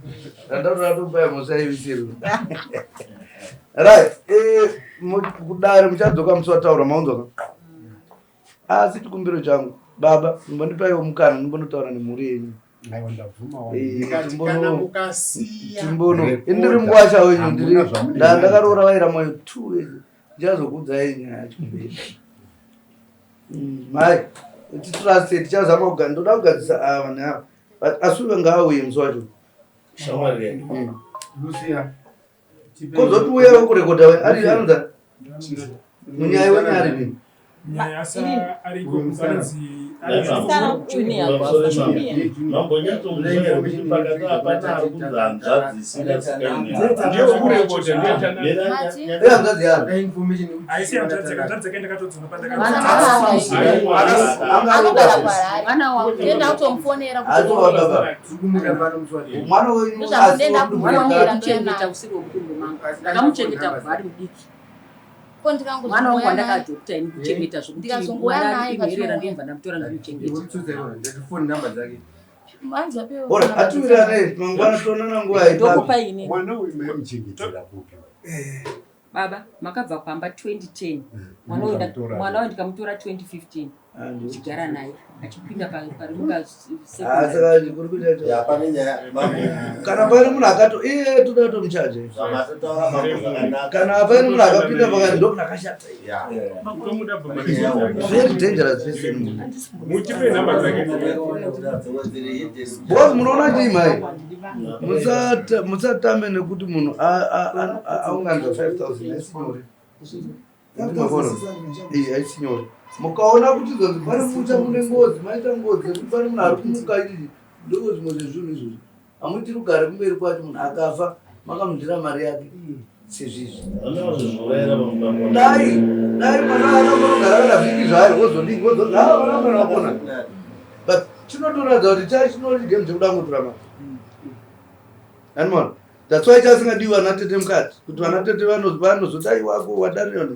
Randatoratobaya musaivisirwa. Right. Eh, kudare muchadzoka musi wataura maunzwa ka? Asi chikumbiro changu baba mumbondipaiwo mukana ndimbonotaura nemhuri yenyu. Aiwa ndabvuma wangu. Eh, Ndikati kana mukasiya timbono recorder, ini ndiri mukwasha wenyu hamuna ndiri zvamunenge ndakaroora vaira moyo 2 years ndichazokuudzai nyaya yacho mberi. Mai titrust tichazama kugadzisa ndoda kugadzisa ava neava but asi uyo ngaauye musi wacho. Shamwari. Lucia. Kozoti uyewo kurekodha we ari anonza munyaya wenyu ari pi? Nyaya asa ariko anonzi Mambonyatsomuona kuti pakati hapana ari kunzi hanzvadzi Hanzvadzi yaani? Haisi hanzvadzi yake, hanzvadzi yake ndakatodzona Mwana wangu ndenda kutomufonera kuti Atova baba. Mwana wenyu Ndozvandenda Mwana wangu kumufonera ndakamuchengeta usiri wemudumbu mangu. Ndakamuchengeta kubva ari mudiki. Ko ndikangu Mwana wangu wandakadhokta ini kuchengeta zvokuti Ndikazongouya mwana naye ari inherera patinoouya. ndobva ndamutora ndamuchengeta. Phone number dzake. Ora atiwirirane mangwana toonana nguva ipapo. Ndokupa ini. Mwana uyu maimuchengetera kupi? Baba, makabva pamba 2010. Mwana uyu Mukamutora. mwana uyu ndikamutora 2015. Ndichigara naye achipinda parimuka Ah, saka kuri kuita Ya, pane nyaya mambo. Kana paine munhu akato iye toda kutomuchaje. Zvamatotaura mambo zvakanaka. Kana paine munhu akapinda pakati ndomunhu akashata. Very dangerous person. Mutipe namba dzake. Because munoona chii mai? Musatambe nekuti munhu aunganidza 5000 haisi nyore. Mabona? Eh, haisi nyore. Mukaona kuti izvozvi pane mucha mune ngozi, maita ngozi yekuti pane munhu ari kumuka izvi ndiko zvimwe zvezvinhu izvozvi. Hamuiti rugare kumberi kwacho munhu akafa makamudira mari yake sezvizvi. Dai dai mwana akangonogara kana vhiki zvayo wozodii wozodii ah vana vana vapona. But chinotoratidza kuti chai chinori game chekuda kungotora mari. Animal. That's why chasingadiwi vana tete mukati kuti vana tete vanozoti aiwa wako wadarira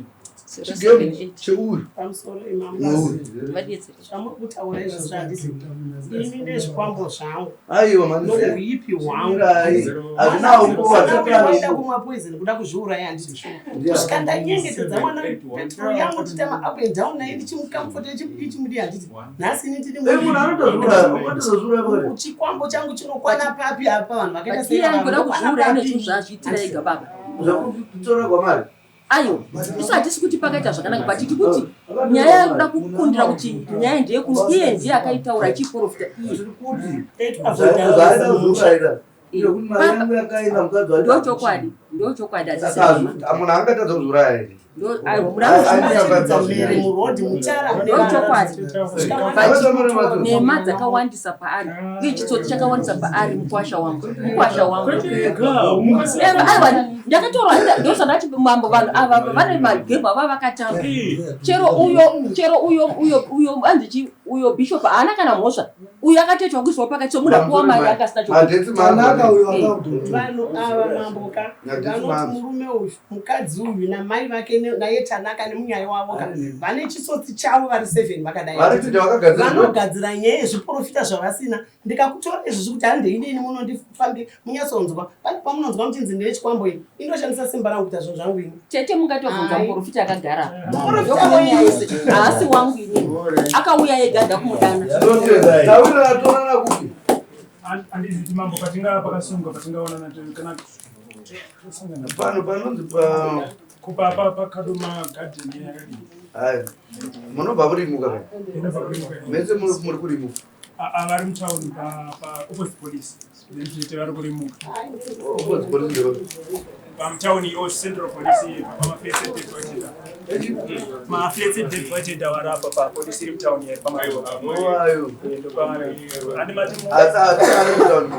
chigame cheuyu. Pamusoro Neuyu. Zvamuri kutaura izvi handisi. Ini ndezvikwambo zvangu. Aiwa mani. Nouipi hwangu. Mirai. Hazvina umbo Kuda kumwa poison kuda kuzviuraya handiti. Kusvika ndanyengetedza mwana petrol yangu titama up and down naye ndichimukamfota ichimudi handiti. Nhasi ini ndiri Eh, munhu anotozviuraya, unotozviuraya pakati. Chikwambo changu chinokwana papi apa vanhu vakaita But iye angoda kuzviuraya nezvinhu zvaazviitira ega baba. Zvekutora kwamari. Aiwa, isu hatisi kuti pakaita zvakanaka but tiri kuti nyaya yakuda kukundira kuti nyaya ndeyekuti iye ndiye akaitaura achiprofita iye. Zvaida kuzviurayira. Nekuti mari yangu yakaenda mukadzi wacho. Ndochokwadi, ndochokwadi Saka hatisi. munhu angatadza kuzviuraya here? Ndochokwadi, nhema dzakawandisa paari uye chitsotsi chakawandisa paari. Mukwasha wangu, mukwasha wangu, aiwa, ndakatorwa. Ndosandati mambo, vanhu ava vane magemu ava vakatamba. Chero uyo, chero uyo, uyo, uyo anzi uyo bishop haana kana mhosva. Uyo akatoitwa kuiswa pakati somunhu apuwa mari akasina. Tanaka uyo akaudhoti. Vanhu ava, mamboka, vanoti murume uyu, mukadzi uyu namai vake naye Tanaka nemunyai wavo ka, vane chitsotsi chavo vari seven vakadai. Vari kuti vakagadzira. Vanogadzira nyaya yezviprofita zvavasina. Ndikakutora izvozvi kuti handei neni munondifambi munyatsonzwa, pane pamunonzwa muchinzi ndine chikwambo. Ini indoshandisa simba rangu kuita zvinhu zvangu ini. Tete, mungatovhunza muprofita akagara. Muprofita Ndokunyaya yese haasi wangu inini, akauya ega, ndakumudana. Taurira atorana kupi? Handiziti mambo, patingaa pakasunga patingaonana kana Pano panonzi pa kupa paKadoma Garden yakadii? Hai, munobva kurimuka ka? Inobva kurimuka. Mese muri kurimuka? Vari mutauni pa opposite police, then tete vari kurimuka. Opposite police ndero? Pamutauni iyo central police, pamaflats ededwacheda, maflats ededwacheda vari apa papolisi iri mutauni here. Ayo. Pamaandi mati. Asi ari mutauni.